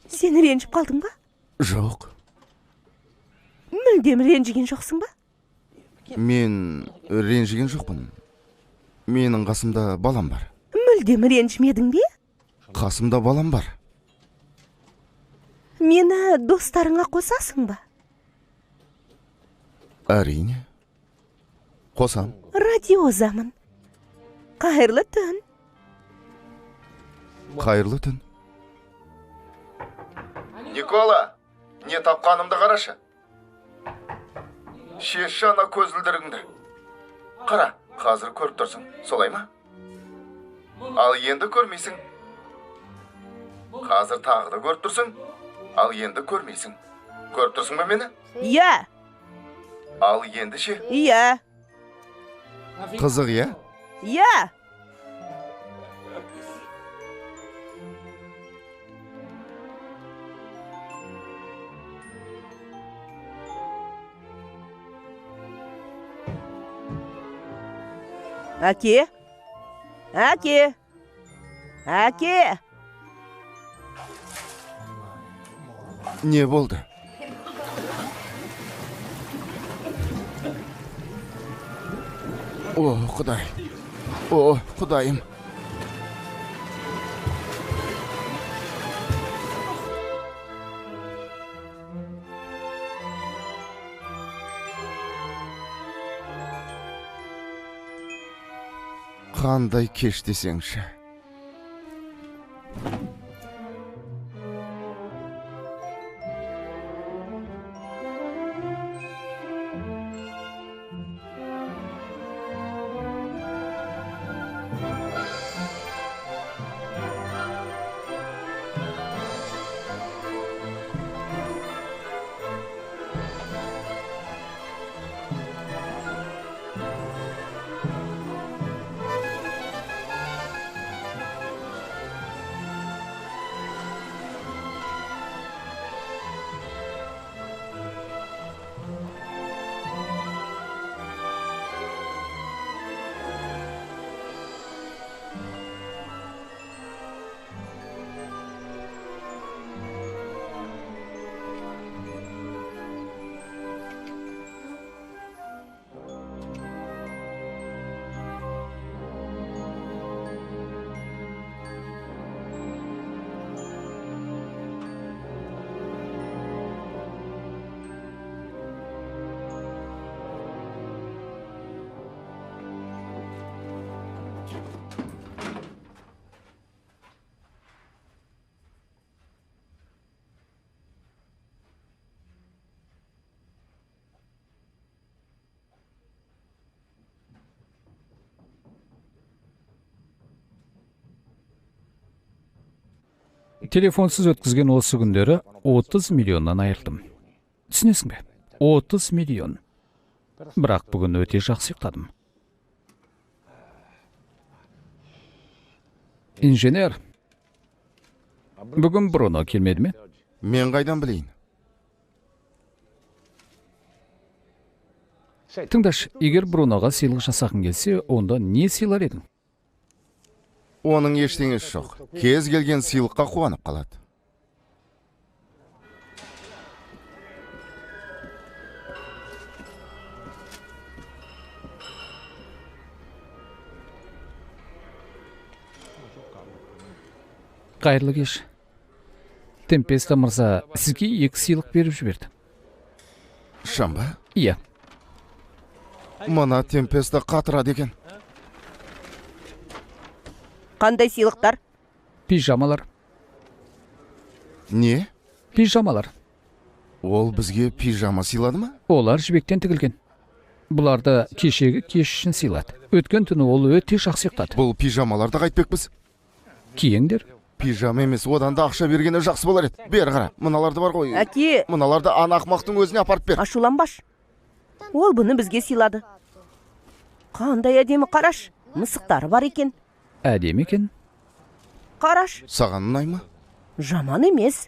Сен ренжіп қалдың ба? Жоқ. Мүлдем ренжіген жоқсың ба? Мен ренжіген жоқпын. Менің қасымда балам бар. Мүлдем ренжімедің бе? Қасымда балам бар. Мені достарыңа қосасың ба? Әрине. Қосам. Радиозамын. Қайырлы түн. Қайырлы түн. Никола, не тапқанымды қарашы. Шешші ана көзілдірігіңді. Қара, қазір көріп тұрсың, солай ма? Ал енді көрмейсің. Қазір тағы да көріп тұрсың, ал енді көрмейсің. Көріп тұрсың ба мені? Иә. Ал енді ше? Иә. Қызық, иә? Иә. Әке? Әке? Әке? Не болды? О, Құдай. О, Құдайым. Қандай кеш десеңші. Телефонсыз өткізген осы күндері 30 миллионнан айырылдым. Түсінесің бе? 30 миллион. Бірақ бүгін өте жақсы ұйықтадым. Инженер, бүгін Бруно келмеді ме? Мен қайдан білейін? Тыңдашы, егер Бруноға сыйлық жасағың келсе, онда не сыйлар едің? Оның ештеңесі жоқ. Кез келген сыйлыққа қуанып қалады. Қайырлы кеш. Темпеста мырза сізге 2 сыйлық беріп жіберді. Шын ба? Иә. Мына Темпеста қатырады екен. Қандай сыйлықтар? Пижамалар. Не? Пижамалар. Ол бізге пижама сыйлады ма? Олар жібектен тігілген. Бұларды кешегі кеш үшін сыйлады. Өткен түні ол өте жақсы ұйықтады. Бұл пижамаларды қайтпекпіз? Киіңдер. Пижама емес, одан да ақша бергені жақсы болар еді. Бері қара, мыналарды бар ғой. Әке. Мыналарды ана ақмақтың өзіне апарып бер. Ашуланбаш. Ол бұны бізге сыйлады. Қандай әдемі, қараш. Мысықтары бар екен. Әдемі екен. Қараш. Саған ұнай ма? Жаман емес.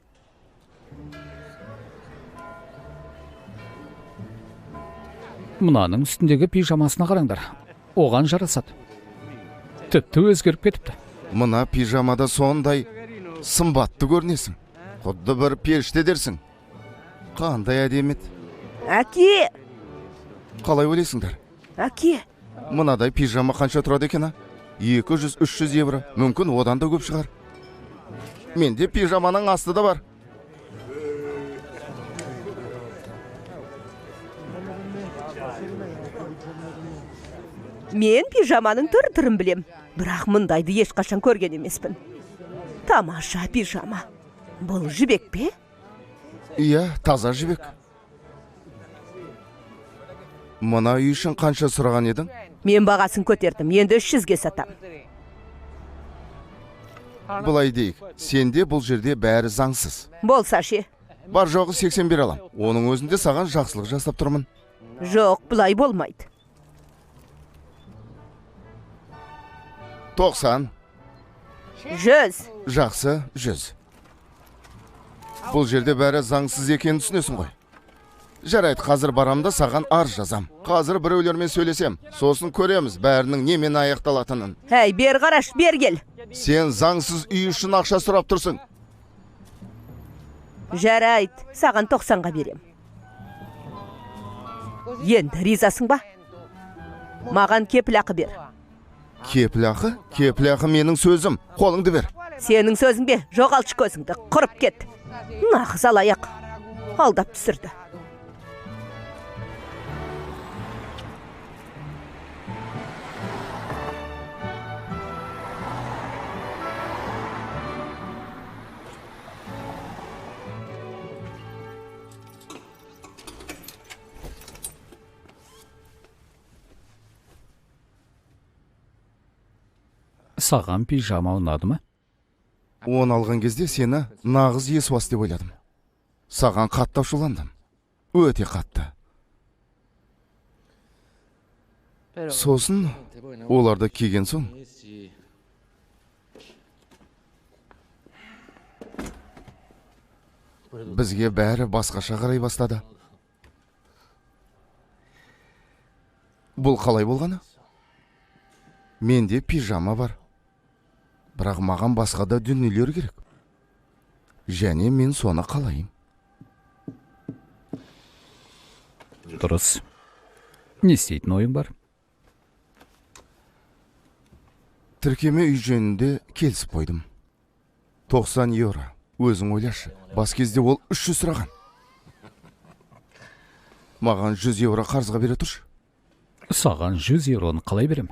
Мынаның үстіндегі пижамасына қараңдар. Оған жарасады. Тіпті өзгеріп кетіпті. Мына пижамада сондай сымбатты көрінесің. Құдды бір періште дерсің. Қандай әдемі еді. Әке! Қалай ойлайсыңдар? Әке! Мынадай пижама қанша тұрады екен, а? 200-300 евро. Мүмкін одан да көп шығар. Менде пижаманың асты да бар. Мен пижаманың түр-түрін білем. Бірақ мұндайды ешқашан көрген емеспін. Тамаша пижама. Бұл жібек пе? Иә, таза жібек. Мына үй үшін қанша сұраған едің? Мен бағасын көтердім, енді 300-ге сатам. Былай дейік, сенде бұл жерде бәрі заңсыз. Болса ше. Бар жоғы 80 бере алам. Оның өзінде саған жақсылық жасап тұрмын. Жоқ, бұлай болмайды. 90. 100. Жақсы, 100. Бұл жерде бәрі заңсыз екенін түсінесің ғой. Жарайды, қазір барам да саған арыз жазам. Қазір біреулермен сөйлесем, сосын көреміз бәрінің немен аяқталатынын. Әй, бер қараш, бер кел. Сен заңсыз үй үшін ақша сұрап тұрсың. Жарайды, саған 90-ға берем. Енді ризасың ба? Маған кепіл ақы бер. Кепіл ақы? Кепіл ақы менің сөзім. Қолыңды бер. Сенің сөзің бе? Жоғалтшы көзіңді, құрып кет. Нағыз алаяқ. Алдап түсірді. Саған пижама ұнады ма? Оны алған кезде сені нағыз есуас деп ойладым. Саған қатты ашуландым. Өте қатты. Сосын оларды киген соң бізге бәрі басқаша қарай бастады. Бұл қалай болғаны? Менде пижама бар. Бірақ маған басқа да дүниелер керек. Және мен соны қалайым. Дұрыс. Не істейтін ойың бар? Тіркеме үй жөнінде келісіп қойдым. 90 евро. Өзің ойлашы. Бас кезде ол 300 сұраған. Маған 100 евро қарызға бере тұршы. Саған 100 евроны қалай берем?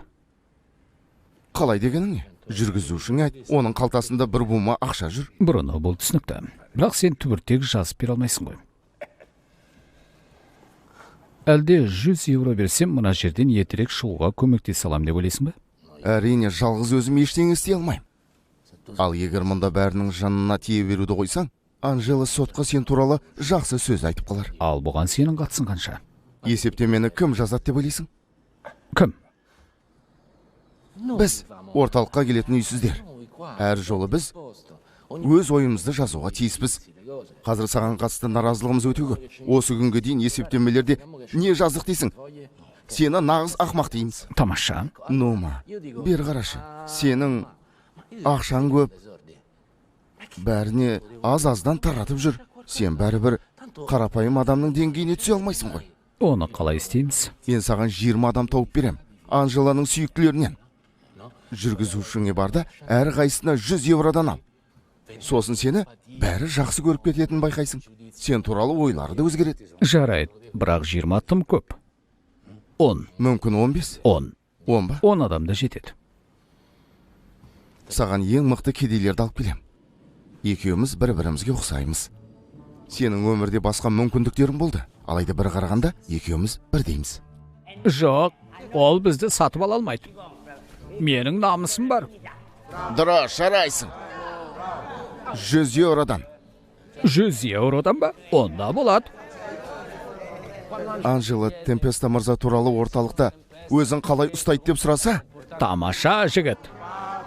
Қалай дегенің не? Жүргізушіңе айт, оның қалтасында бір бума ақша жүр. Бруно, бұл түсінікті. Бірақ сен түбіртек жазып бере алмайсың ғой. Әлде 100 евро берсем, мына жерден ертерек шығуға көмектесе алам деп ойлайсың ба? Әрине, жалғыз өзім ештеңе істей алмаймын. Ал егер мұнда бәрінің жанына тие беруді қойсаң, Анжела сотқа сен туралы жақсы сөз айтып қалар. Ал бұған сенің қатысың қанша? Есептемені кім жазады деп ойлайсың? Кім? Біз орталыққа келетін үйсіздер. Әр жолы біз өз ойымызды жазуға тиіспіз. Қазір саған қатысты наразылығымыз өте көп. Осы күнге дейін есептемелерде не жаздық дейсің? Сені нағыз ақмақ дейміз. Тамаша. Нума, бері қарашы. Сенің ақшаң көп. Бәріне аз-аздан таратып жүр. Сен бәрібір қарапайым адамның деңгейіне түсе алмайсың ғой. Оны қалай істейміз? Мен саған 20 адам тауып берем. Анжеланың сүйіктілерінен. Жүргізушіңе бар да, әр қайсысына 100 евродан ал. Сосын сені бәрі жақсы көріп кететінін байқайсың. Сен туралы ойлары да өзгереді. Жарайды, бірақ 20 тым көп. 10. Мүмкін 15? 10. 10 ба? 10 адам да жетеді. Саған ең мықты кедейлерді алып келем. Екеуміз бір-бірімізге ұқсаймыз. Сенің өмірде басқа мүмкіндіктерің болды. Алайда бір қарағанда екеуміз бірдейміз. Жоқ, ол бізді сатып ала алмайды. Менің намысым бар. Дұрыс, жарайсың. 100 евродан. 100 евродан ба? Онда болады. Анжела Темпеста мырза туралы орталықта өзін қалай ұстайды деп сұраса? Тамаша жігіт.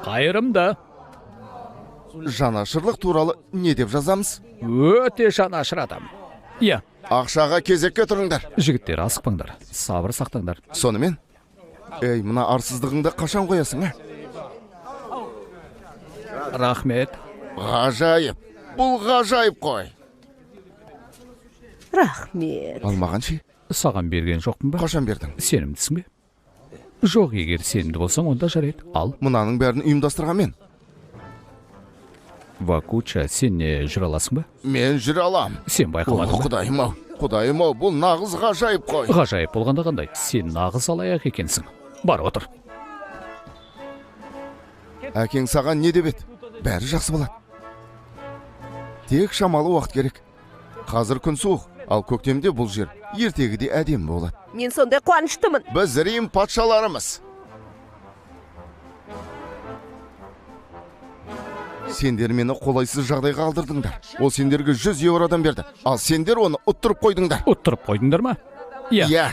Қайырымды. Жанашырлық туралы не деп жазамыз? Өте жанашыр адам. Иә. Ақшаға кезекке тұрыңдар. Жігіттер, асықпаңдар. Сабыр сақтаңдар. Сонымен, ей, мына арсыздығыңды қашан қоясың, ә? Рахмет. Ғажайып. Бұл ғажайып қой. Рахмет. Ал маған ше? Саған берген жоқпын ба? Қашан бердің? Сенімдісің бе? Жоқ, егер сенімді болсаң, онда жарайды. Ал. Мынаның бәрін ұйымдастырған мен. Вакуча, сен не жүре аласың ба? Мен жүре алам. Сен байқамадың ба? Құдайым-ау, құдайым-ау, бұл нағыз ғажайып қой. Ғажайып болғанда қандай? Сен нағыз алаяқ екенсің. Бар, отыр. Әкең саған не деп еді? Бәрі жақсы болады. Тек шамалы уақыт керек. Қазір күн суық, ал көктемде бұл жер ертегідей әдемі болады. Мен сондай қуаныштымын. Біз Рим патшаларымыз. Сендер мені қолайсыз жағдайға алдырдыңдар. Ол сендерге 100 евродан берді. Ал сендер оны ұттырып қойдыңдар. Ұттырып қойдыңдар ма? Иә. Иә.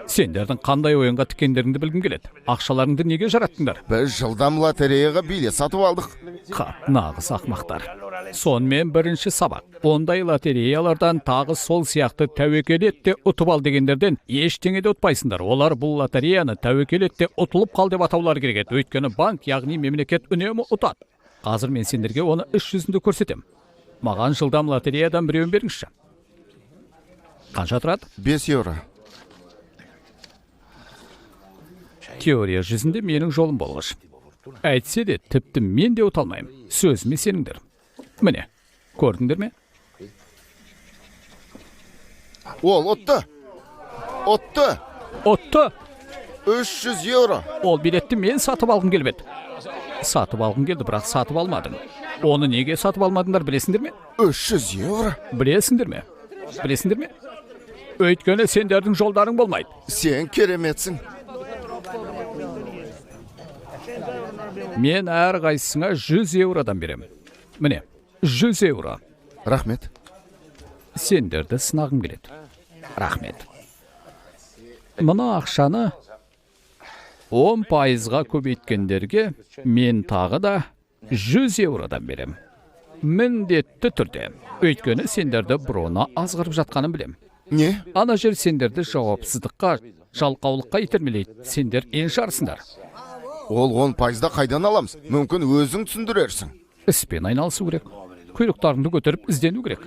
Сендердің қандай ойынға тіккендеріңді білгім келеді. Ақшаларыңды неге жараттыңдар? Біз жылдам лотереяға билет сатып алдық. Қап, нағыз ақмақтар. Сонымен бірінші сабақ. Ондай лотереялардан тағы сол сияқты тәуекел ет те ұтып ал дегендерден ештеңе де ұтпайсыңдар. Олар бұл лотереяны тәуекел ет те ұтылып қал деп атаулары керек еді. Өйткені банк, яғни мемлекет үнемі ұтады. Қазір мен сендерге оны іс жүзінде көрсетем. Маған жылдам лотереядан біреуін беріңізші. Қанша тұрады? 5 евро. Теория жүзінде менің жолым болғыш. Әйтсе де, тіпті мен де ұта алмаймын. Сөзіме сеніңдер. Міне, көрдіңдер ме? Ол ұтты. Ұтты. Ұтты. 300 евро. Ол билетті мен сатып алғым келіп еді. Сатып алғым келді, бірақ сатып алмадым. Оны неге сатып алмадыңдар білесіңдер ме? 300 евро. Білесіңдер ме? Білесіңдер ме? Өйткені сендердің жолдарың болмайды. Сен кереметсің. Мен әр қайсысыңа 100 евродан беремін. Міне, 100 евро. Рахмет. Сендерді сынағым келеді. Рахмет. Мына ақшаны 10%-ға көбейткендерге мен тағы да 100 евродан берем. Міндетті түрде. Өйткені сендерді Бруно азғырып жатқанын білем. Не? Ана жер сендерді жауапсыздыққа, жалқаулыққа итермелейді. Сендер еншарсыңдар. Ол 10%-да қайдан аламыз? Мүмкін өзің түсіндірерсің. Іспен айналысу керек. Құйрықтарыңды көтеріп іздену керек.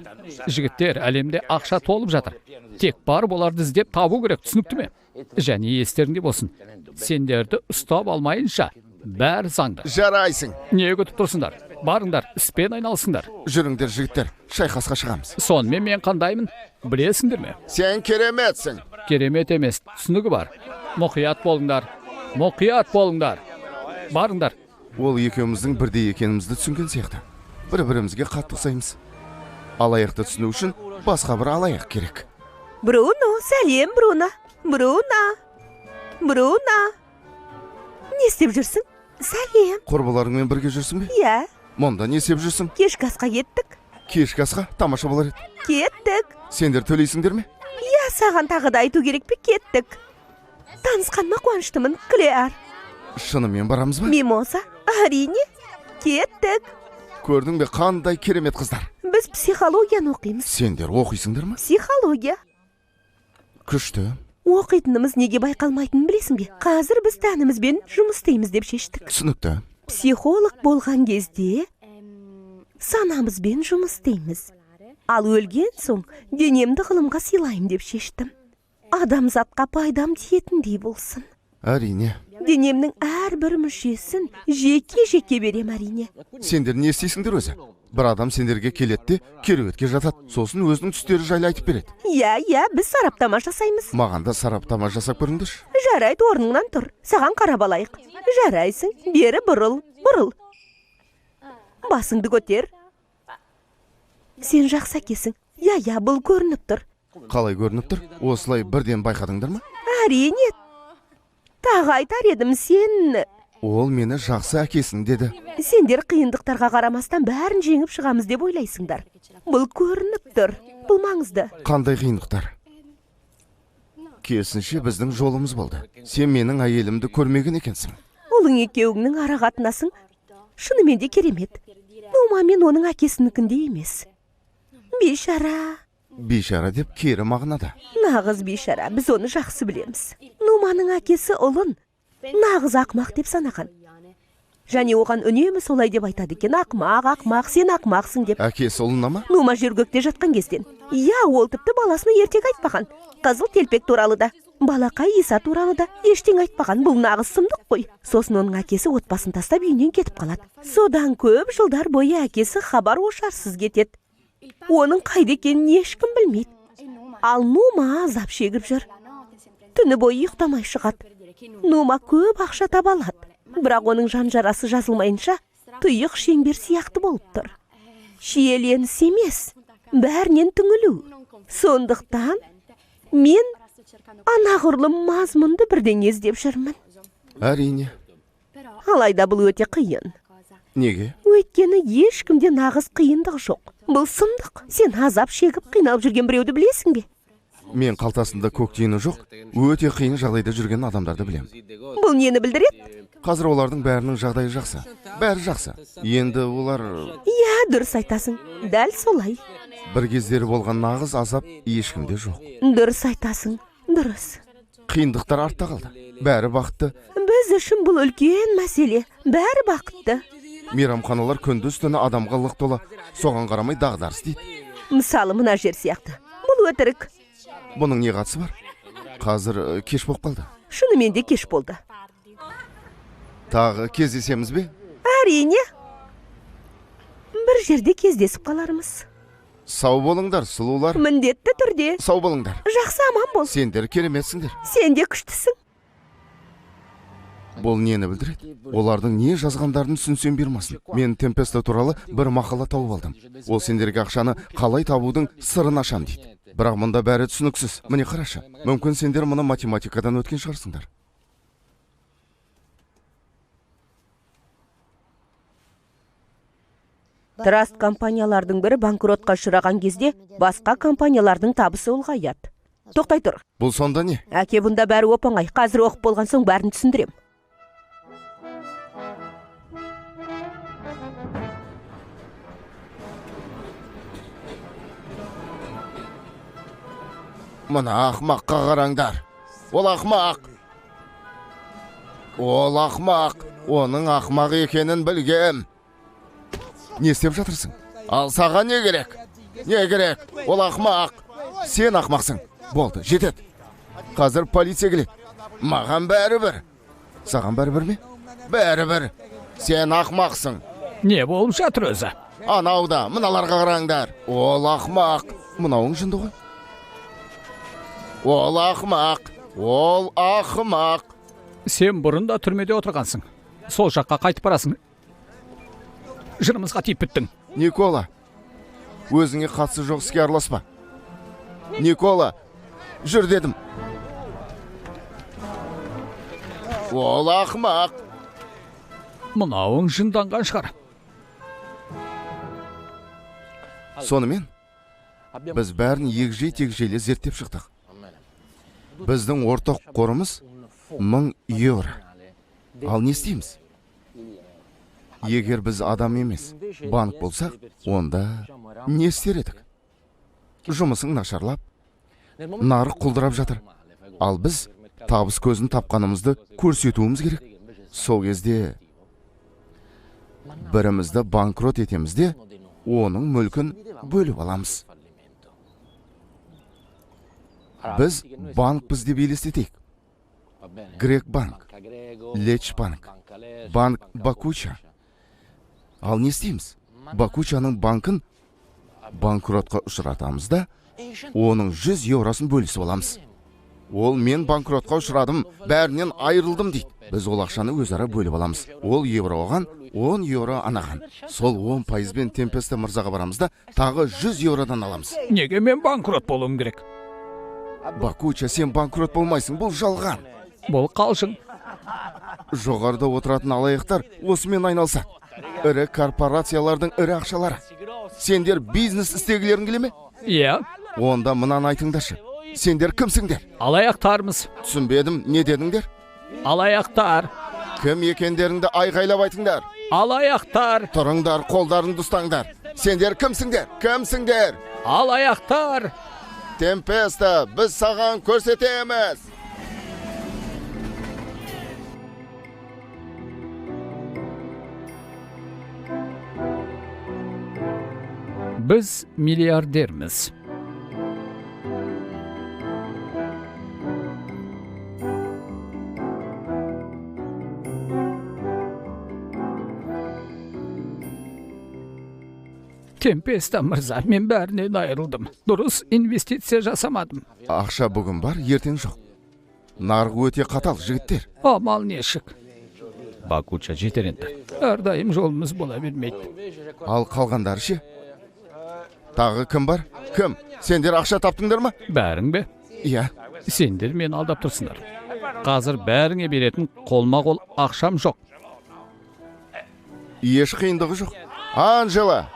Жігіттер, әлемде ақша толып жатыр. Тек барып оларды іздеп табу керек, түсінікті ме? Және естеріңде болсын. Сендерді ұстап алмайынша бәрі заңды. Жарайсың. Не күтіп тұрсыңдар? Барыңдар, іспен айналысыңдар. Жүріңдер, жігіттер, шайқасқа шығамыз. Сонымен мен қандаймын? Білесіңдер ме? Сен кереметсің. Керемет емес, түсінігі бар. Мұқият болыңдар. Мұқият болыңдар. Барыңдар. Ол екеуміздің бірдей екенімізді түсінген сияқты. Бір-бірімізге қатты ұқсаймыз. Алаяқты түсіну үшін басқа бір алаяқ керек. Бруно, сәлем, Бруно. Бруно. Бруно. Не істеп жүрсің? Сәлем. Құрбыларыңмен бірге жүрсің бе? Иә. Мұнда не істеп жүрсің? Кешкі асқа кеттік. Кешкі асқа тамаша болар еді. Кеттік. Сендер төлейсіңдер ме? Иә, саған тағы да айту керек пе? Кеттік. Танысқаныма қуаныштымын, Клеар. Шынымен барамыз ба? Мимоза, әрине. Кеттік. Көрдің бе, қандай керемет қыздар. Біз психологияны оқимыз. Сендер оқисыңдар ма? Психология. Күшті. Оқитынымыз неге байқалмайтынын білесің бе? Қазір біз тәнімізбен жұмыс істейміз деп шештік. Түсінікті. Психолог болған кезде санамызбен жұмыс істейміз. Ал өлген соң денемді ғылымға сыйлаймын деп шештім. Адамзатқа пайдам тиетіндей болсын. Әрине. Денемнің әрбір мүшесін жеке-жеке берем, әрине. Сендер не істейсіңдер өзі? Бір адам сендерге келеді де кереуетке жатады, сосын өзінің түстері жайлы айтып береді. Иә, иә, біз сараптама жасаймыз. Маған да сараптама жасап көріңдерші. Жарайды, орныңнан тұр. Саған қарап алайық. Жарайсың, бері бұрыл, бұрыл. Басыңды көтер. Сен жақсы әкесің. Иә, иә, бұл көрініп тұр. Қалай көрініп тұр? Осылай бірден байқадыңдар ма? Әрине. Тағы айтар едім, сен... Ол мені жақсы әкесің деді. Сендер қиындықтарға қарамастан бәрін жеңіп шығамыз деп ойлайсыңдар. Бұл көрініп тұр. Бұл маңызды. Қандай қиындықтар? Керісінше біздің жолымыз болды. Сен менің әйелімді көрмеген екенсің. Ұлың екеуіңнің ара қатынасың шынымен де керемет. Нума мен оның әкесінікіндей емес. Бейшара. Бейшара деп кері мағынада. Нағыз бейшара, біз оны жақсы білеміз. Нуманың әкесі ұлын нағыз ақмақ деп санаған. Және оған үнемі солай деп айтады екен. Ақмақ, ақмақ, сен ақмақсың деп. Әкесі ұлына ма? Нума жөргекте жатқан кезден. Иә, ол тіпті баласына ертек айтпаған. Қызыл телпек туралы да, балақай Иса туралы да ештеңе айтпаған. Бұл нағыз сұмдық қой. Сосын оның әкесі отбасын тастап үйінен кетіп қалады. Содан көп жылдар бойы әкесі хабар ошарсыз кетеді. Оның қайда екенін ешкім білмейді. Ал Нума азап шегіп жүр. Түні бойы ұйықтамай шығады. Нума көп ақша таба алады. Бірақ оның жан жарасы жазылмайынша тұйық шеңбер сияқты болып тұр. Шиеленіс емес, бәрінен түңілу. Сондықтан мен анағұрлым мазмұнды бірдеңе іздеп жүрмін. Әрине. Алайда бұл өте қиын. Неге? Өйткені ешкімде нағыз қиындық жоқ. Бұл сұмдық. Сен азап шегіп қиналып жүрген біреуді білесің бе? Мен қалтасында көк тиыны жоқ, өте қиын жағдайда жүрген адамдарды білем. Бұл нені білдіреді? Қазір олардың бәрінің жағдайы жақсы. Бәрі жақсы. Енді олар... Иә, дұрыс айтасың. Дәл солай. Бір кездері болған нағыз азап ешкімде жоқ. Дұрыс айтасың. Дұрыс. Қиындықтар артта қалды. Бәрі бақытты. Біз үшін бұл үлкен мәселе. Бәрі бақытты. Мейрамханалар күндіз түні адамға лық тола. Соған қарамай дағдарыс дейді. Мысалы, мына жер сияқты. Бұл өтірік. Бұның не қатысы бар? Қазір кеш болып қалды. Шынымен де кеш болды. Тағы кездесеміз бе? Әрине. Бір жерде кездесіп қалармыз. Сау болыңдар, сұлулар. Міндетті түрде. Сау болыңдар. Жақсы, аман бол. Сендер кереметсіңдер. Сен де күштісің. Бұл нені білдіреді? Олардың не жазғандарын түсінсем бермасын. Мен Темпеста туралы бір мақала тауып алдым. Ол сендерге ақшаны қалай табудың сырын ашам дейді. Бірақ мұнда бәрі түсініксіз. Міне қарашы. Мүмкін сендер мұны математикадан өткен шығарсыңдар. Траст компаниялардың бірі банкротқа ұшыраған кезде басқа компаниялардың табысы ұлғаяды. Тоқтай тұр. Бұл сонда не? Әке, бұнда бәрі оп-оңай. Қазір оқып болған соң бәрін түсіндірем. Мына ақмаққа қараңдар. Ол ақмақ. Ол ақмақ. Оның ақмақ екенін білгем. Не істеп жатырсың? Ал саған не керек? Не керек? Ол ақмақ. Сен ақмақсың. Болды, жетеді. Қазір полиция келеді. Маған бәрібір. Саған бәрібір ме? Бәрібір. Сен ақмақсың. Не болып жатыр өзі? Анауда, мыналарға қараңдар. Ол ақмақ. Мынауың жынды ғой. Ол ақмақ. Ол ақмақ. Сен бұрын да түрмеде отырғансың. Сол жаққа қайтып барасың. Жырымызға тиіп біттің. Никола, өзіңе қатысы жоқ іске араласпа. Никола, жүр дедім. Ол ақмақ. Мынауың жынданған шығар. Сонымен, біз бәрін егжей-тегжейлі зерттеп шықтық. Біздің ортақ қорымыз 1000 евро. Ал не істейміз? Егер біз адам емес, банк болсақ, онда не істер едік? Жұмысың нашарлап, нарық құлдырап жатыр. Ал біз табыс көзін тапқанымызды көрсетуіміз керек. Сол кезде бірімізді банкрот етеміз де, оның мүлкін бөліп аламыз. Біз банкпіз деп елестетейік. Грек банк, Леч банк, банк Бакуча. Ал не істейміз? Бакучаның банкін банкротқа ұшыратамыз да, оның 100 евросын бөлісіп аламыз. Ол мен банкротқа ұшырадым, бәрінен айырылдым дейді. Біз ол ақшаны өзара бөліп аламыз. Ол евро оған, 10 евро анаған. Сол 10%-бен Темпеста мырзаға барамыз да, тағы 100 евродан аламыз. Неге мен банкрот болуым керек? Бакуча, сен банкрот болмайсың, бұл жалған. Бұл қалжың. Жоғарыда отыратын алаяқтар осымен айналысады. Ірі корпорациялардың ірі ақшалары. Сендер бизнес істегілерің келе ме? Иә. Онда мынаны айтыңдаршы. Сендер кімсіңдер? Алаяқтармыз. Түсінбедім, не дедіңдер? Алаяқтар. Кім екендеріңді айғайлап айтыңдар. Алаяқтар. Тұрыңдар, қолдарыңды ұстаңдар. Сендер кімсіңдер? Кімсіңдер? Алаяқтар. Темпеста, біз саған көрсетеміз. Біз миллиардерміз. Темпеста мырза, мен бәрінен айырылдым. Дұрыс инвестиция жасамадым. Ақша бүгін бар, ертең жоқ. Нарық өте қатал, жігіттер. Амал нешік. Бакуча жетер енді. Әрдайым жолымыз бола бермейді. Ал қалғандары ше? Тағы кім бар? Кім? Сендер ақша таптыңдар ма? Бәрің бе? Иә. Сендер мені алдап тұрсыңдар. Қазір бәріңе беретін қолма-қол ақшам жоқ. Еш қиындығы жоқ. Анжела!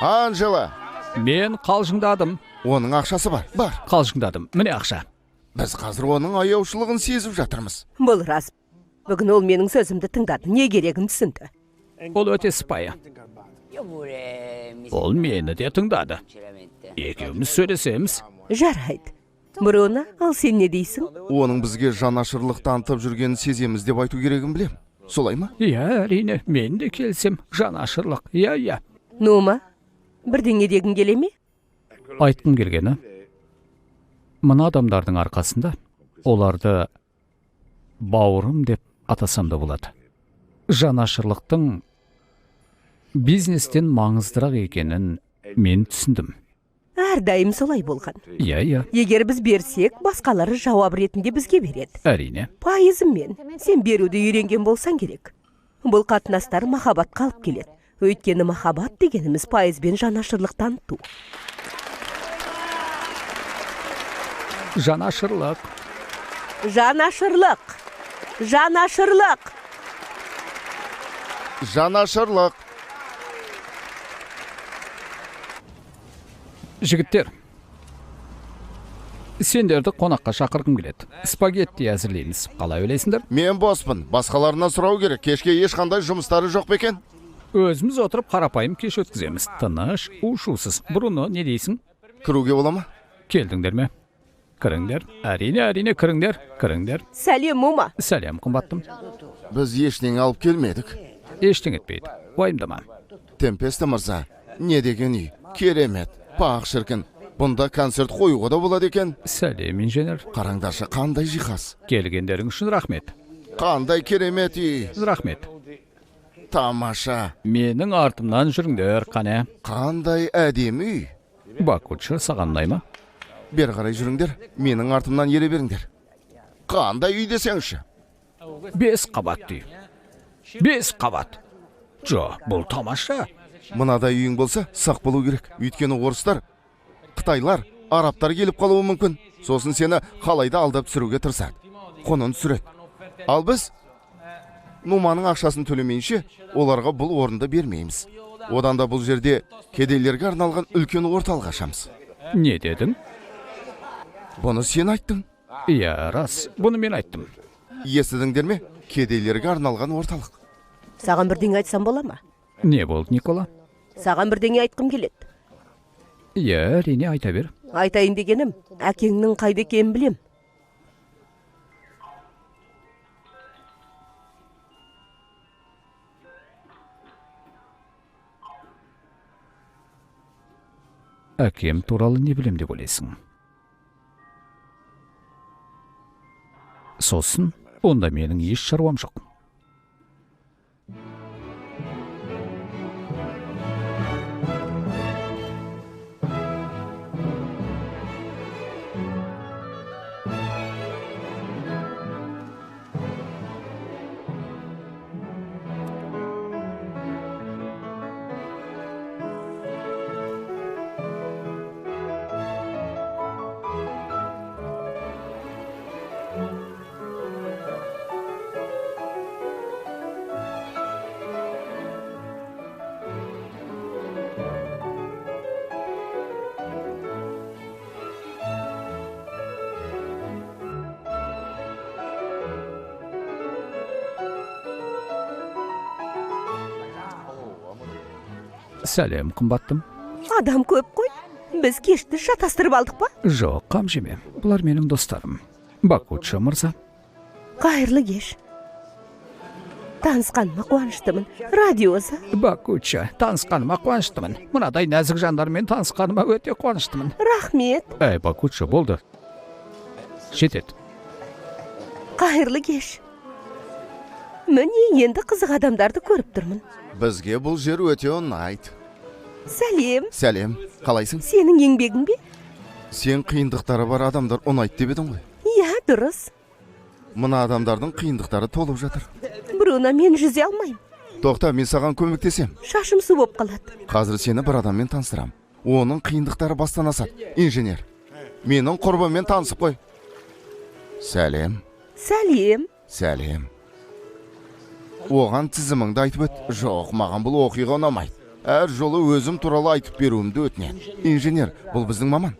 Анжела! Мен қалжыңдадым. Оның ақшасы бар. Бар. Қалжыңдадым. Міне ақша. Біз қазір оның аяушылығын сезіп жатырмыз. Бұл рас. Бүгін ол менің сөзімді тыңдады. Не керегін түсінді. Ол өте сыпайы. Ол мені де тыңдады. Екеуміз сөйлесеміз. Жарайды. Бруно, ал сен не дейсің? Оның бізге жанашырлық танытып жүргенін сеземіз деп айту керегін білем. Солай ма? Иә, әрине, мен де келсем, жанашырлық. Иә, иә. Нума, бірдеңе дегің келе ме? Айтқым келгені, мына адамдардың арқасында оларды бауырым деп атасам да болады. Жанашырлықтың бизнестен маңыздырақ екенін мен түсіндім. Әрдайым солай болған. Иә, иә. Егер біз берсек, басқалары жауап ретінде бізге береді. Әрине. Пайызыммен. Сен беруді үйренген болсаң керек. Бұл қатынастар махаббатқа алып келеді. Өйткені махаббат дегеніміз пайызбен жанашырлық таныту. Жанашырлық. Жанашырлық. Жанашырлық. Жанашырлық. Жігіттер, сендерді қонаққа шақырғым келеді. Спагетти әзірлейміз. Қалай ойлайсыңдар? Мен боспын. Басқаларынан сұрау керек. Кешке ешқандай жұмыстары жоқ па екен? Өзіміз отырып қарапайым кеш өткіземіз. Тыныш, у-шусыз. Бруно, не дейсің? Кіруге бола ма? Келдіңдер ме? Кіріңдер. Әрине, әрине, кіріңдер. Кіріңдер. Сәлем, Мума. Сәлем, қымбаттым. Біз ештеңе алып келмедік. Ештеңе етпейді. Уайымдама. Темпеста мырза, не деген үй? Керемет. Пақ шіркін. Бұнда концерт қоюға да болады екен. Сәлем, инженер. Қараңдаршы, қандай жиһаз. Келгендерің үшін рахмет. Қандай керемет үй. Рахмет. Тамаша. Менің артымнан жүріңдер, қане. Қандай әдемі үй. Бакуча, саған ұнай ма? Бері қарай жүріңдер, менің артымнан ере беріңдер. Қандай үй десеңші? 5 қабатты үй. 5 қабат. Жо, бұл тамаша. Мынадай үйің болса, сақ болу керек. Өйткені орыстар, қытайлар, арабтар келіп қалуы мүмкін. Сосын сені қалайда алдап түсіруге тырысады. Құнын түсіреді. Ал біз Нуманың ақшасын төлемейінше, оларға бұл орынды бермейміз. Одан да бұл жерде кедейлерге арналған үлкен орталық ашамыз. Не дедің? Бұны сен айттың. Иә, рас, бұны мен айттым. Естідіңдер ме? Кедейлерге арналған орталық. Саған бірдеңе айтсам бола ма? Не болды, Никола? Саған бірдеңе айтқым келеді. Иә, әрине, айта бер. Айтайын дегенім, әкеңнің қайда екенін білем. Әкем туралы не білем деп ойлайсың? Сосын, онда менің еш шаруам жоқ. Сәлем, қымбаттым. Адам көп қой. Біз кешті шатастырып алдық па? Жоқ, қам жеме. Бұлар менің достарым. Бакуччо мырза. Қайырлы кеш. Танысқаныма қуаныштымын. Радиоза. Бакуччо, танысқаныма қуаныштымын. Мынадай нәзік жандармен танысқаныма өте қуаныштымын. Рахмет. Әй, Бакуччо, болды. Жетеді. Қайырлы кеш. Міне енді қызық адамдарды көріп тұрмын. Бізге бұл жер өте ұнайды. Сәлем. Сәлем. Қалайсың? Сенің еңбегің бе? Сен қиындықтары бар адамдар ұнайды деп едің ғой. Иә, дұрыс. Мына адамдардың қиындықтары толып жатыр. Бруно, мен жүзе алмаймын. Тоқта, мен саған көмектесем. Шашым су болып қалады. Қазір сені бір адаммен таныстырам. Оның қиындықтары бастан асады. Инженер. Менің құрбыммен танысып қой. Сәлем. Сәлем. Сәлем. Оған тізіміңді айтып өт. Жоқ, маған бұл оқиға ұнамайды. Әр жолы өзім туралы айтып беруімді өтінеді. Инженер, бұл біздің маман.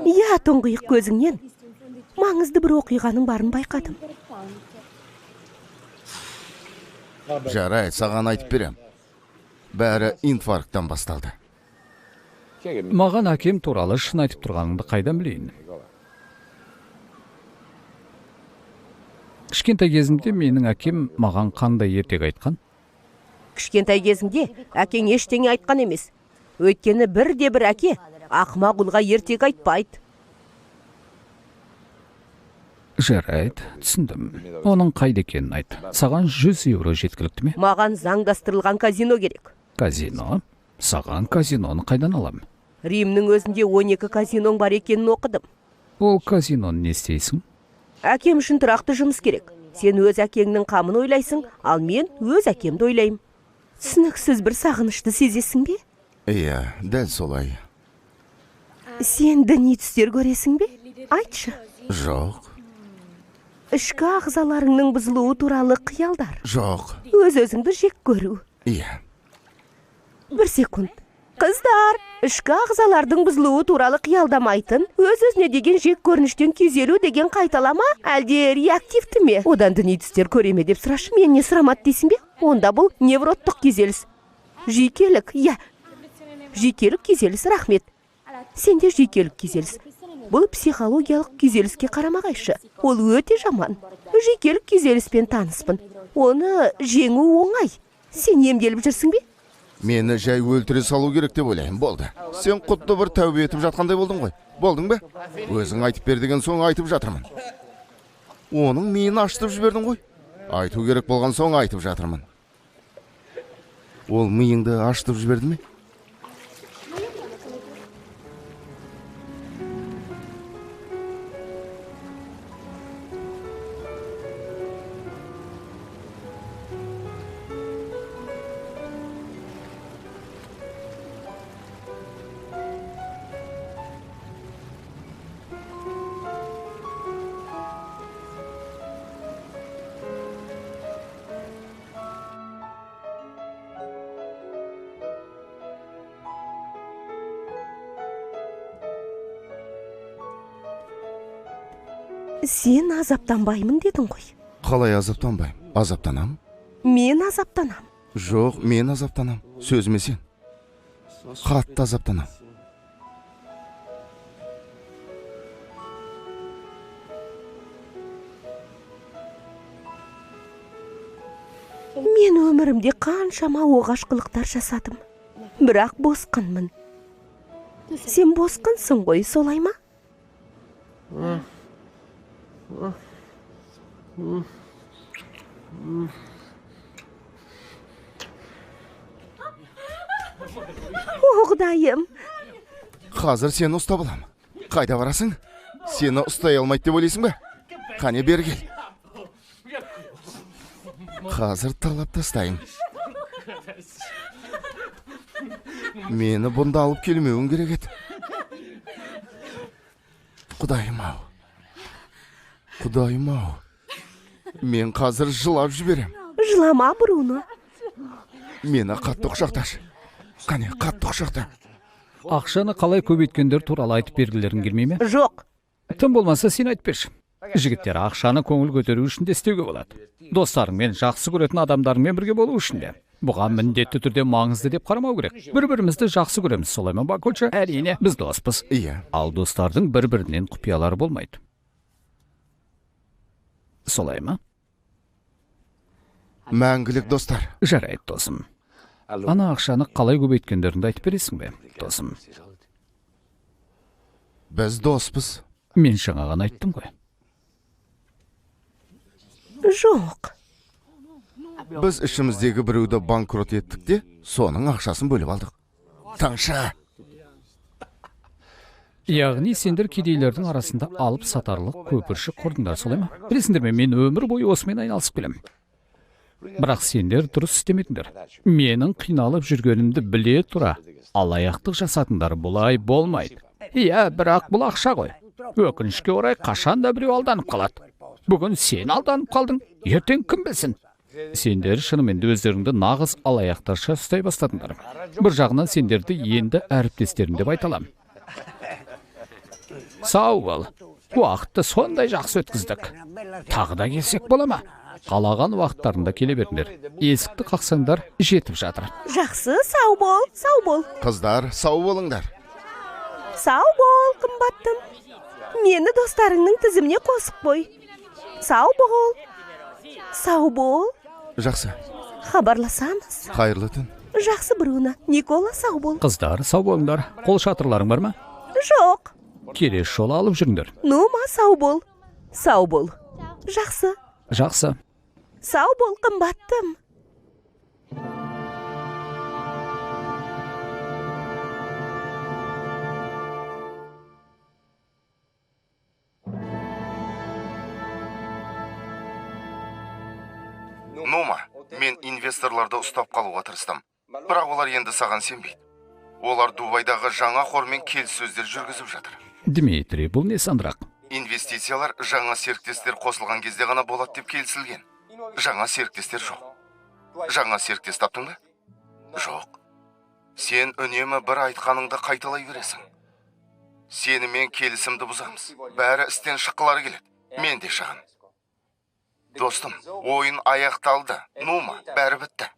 Иә, тұңғиық көзіңнен маңызды бір оқиғаның барын байқадым. Жарайды, саған айтып берем. Бәрі инфаркттан басталды. Маған әкем туралы шын айтып тұрғаныңды қайдан білейін? Кішкентай кезімде менің әкем маған қандай ертегі айтқан? Кішкентай кезіңде әкең ештеңе айтқан емес. Өйткені бірде бір әке ақымақ ұлға ертегі айтпайды. Жарайды, түсіндім. Оның қайда екенін айт. Саған 100 евро жеткілікті ме? Маған заңдастырылған казино керек. Казино? Саған казиноны қайдан алам? Римнің өзінде 12 казиноң бар екенін оқыдым. Ол казиноны не істейсің? Әкем үшін тұрақты жұмыс керек. Сен өз әкеңнің қамын ойлайсың, ал мен өз әкемді ойлаймын. Түсініксіз бір сағынышты сезесің бе? Иә, дәл солай. Сен діни түстер көресің бе? Айтшы. Жоқ. Ішкі ағзаларыңның бұзылуы туралы қиялдар. Жоқ. Өз-өзіңді жек көру. Иә. Бір секунд. Қыздар, ішкі ағзалардың бұзылуы туралы қиялдамайтын, өз-өзіне деген жек көрініштен күйзелу деген қайталама, әлде реактивті ме? Одан діни түстер көре ме деп сұрашы. Мен не сұрамады дейсің бе? Онда бұл невроттық күйзеліс. Жүйкелік, иә. Жүйкелік күйзеліс, рахмет. Сенде жүйкелік күйзеліс. Бұл психологиялық күйзеліске қарама-қайшы. Ол өте жаман. Жүйкелік күйзеліспен таныспын. Оны жеңу оңай. Сен емделіп жүрсің бе? Мені жай өлтіре салу керек деп ойлаймын. Болды. Сен құтты бір тәубе етіп жатқандай болдың ғой. Болдың ба? Өзің айтып бер деген соң айтып жатырмын. Оның миын ашытып жібердің ғой. Айту керек болған соң айтып жатырмын. Ол миыңды ашытып жіберді ме? Сен азаптанбаймын дедің ғой. Қалай азаптанбаймын? Азаптанам? Мен азаптанам. Жоқ, мен азаптанам. Сөзіме сен. Қатты азаптанам. Мен өмірімде қаншама оғаш қылықтар жасадым. Бірақ босқынмын. Сен босқынсың ғой, солай ма? О, Құдайым! Қазір сені ұстап алам. Қайда барасың? Сені ұстай алмайды деп ойлайсың ба? Қане, бері кел. Қазір талап тастайын. Мені бұнда алып келмеуің керек еді. Құдайым-ау. Құдайым-ау. Мен қазір жылап жіберем. Жылама, Бруно. Мені қатты құшақташы. Қане, қатты құшақта. Ақшаны қалай көбейткендер туралы айтып бергілерің келмей ме? Жоқ. Тым болмаса сен айтып берші. Жігіттер, ақшаны көңіл көтеру үшін де істеуге болады. Достарыңмен, жақсы көретін адамдарыңмен бірге болу үшін де. Бұған міндетті түрде маңызды деп қарамау керек. Бір-бірімізді жақсы көреміз, солай ма, Бакульча? Әрине, біз доспыз. Иә. Ал достардың бір-бірінен құпиялары болмайды. Солай ма? Мәңгілік достар. Жарайды, досым. Ана ақшаны қалай көбейткендеріңді айтып бересің бе, досым? Біз доспыз. Мен жаңа ғана айттым ғой. Жоқ. Біз ішіміздегі біреуді банкрот еттік те, соның ақшасын бөліп алдық. Таңша! Яғни сендер кедейлердің арасында алып сатарлық көпіршік құрдыңдар, солай ма? Білесіңдер ме, мен өмір бойы осымен айналысып келемін. Бірақ сендер дұрыс істемедіңдер. Менің қиналып жүргенімді біле тұра алаяқтық жасадыңдар, бұлай болмайды. Иә, бірақ бұл ақша ғой. Өкінішке орай қашан да біреу алданып қалады. Бүгін сен алданып қалдың, ертең кім білсін? Сендер шынымен де өздеріңді нағыз алаяқтарша ұстай бастадыңдар. Бір жағынан сендерді енді әріптестерім деп айта аламын. Сау бол. Уақытты сондай жақсы өткіздік. Тағы да келсек бола ма? Қалаған уақыттарында келе беріңдер. Есікті қақсаңдар жетіп жатыр. Жақсы, сау бол, сау бол. Қыздар, сау болыңдар. Сау бол, қымбаттым. Мені достарыңның тізіміне қосып қой. Сау бол. Сау бол. Жақсы. Хабарласамыз. Қайырлы түн. Жақсы, Бруно. Никола, сау бол. Қыздар, сау болыңдар. Қол шатырларың бар ма? Жоқ. Келесі жолы алып жүріңдер. Нума, сау бол. Сау бол. Жақсы. Жақсы. Сау бол, қымбаттым. Нума, мен инвесторларды ұстап қалуға тырыстым. Бірақ олар енді саған сенбейді. Олар Дубайдағы жаңа қормен келіссөздер жүргізіп жатыр. Дмитрий, бұл не сандырақ? Инвестициялар жаңа серіктестер қосылған кезде ғана болады деп келісілген. Жаңа серіктестер жоқ. Жаңа серіктес таптың ба? Жоқ. Сен үнемі бір айтқаныңды қайталай бересің. Сенімен келісімді бұзамыз. Бәрі істен шыққылары келеді. Мен де шығам. Достым, ойын аяқталды. Нума, бәрі бітті.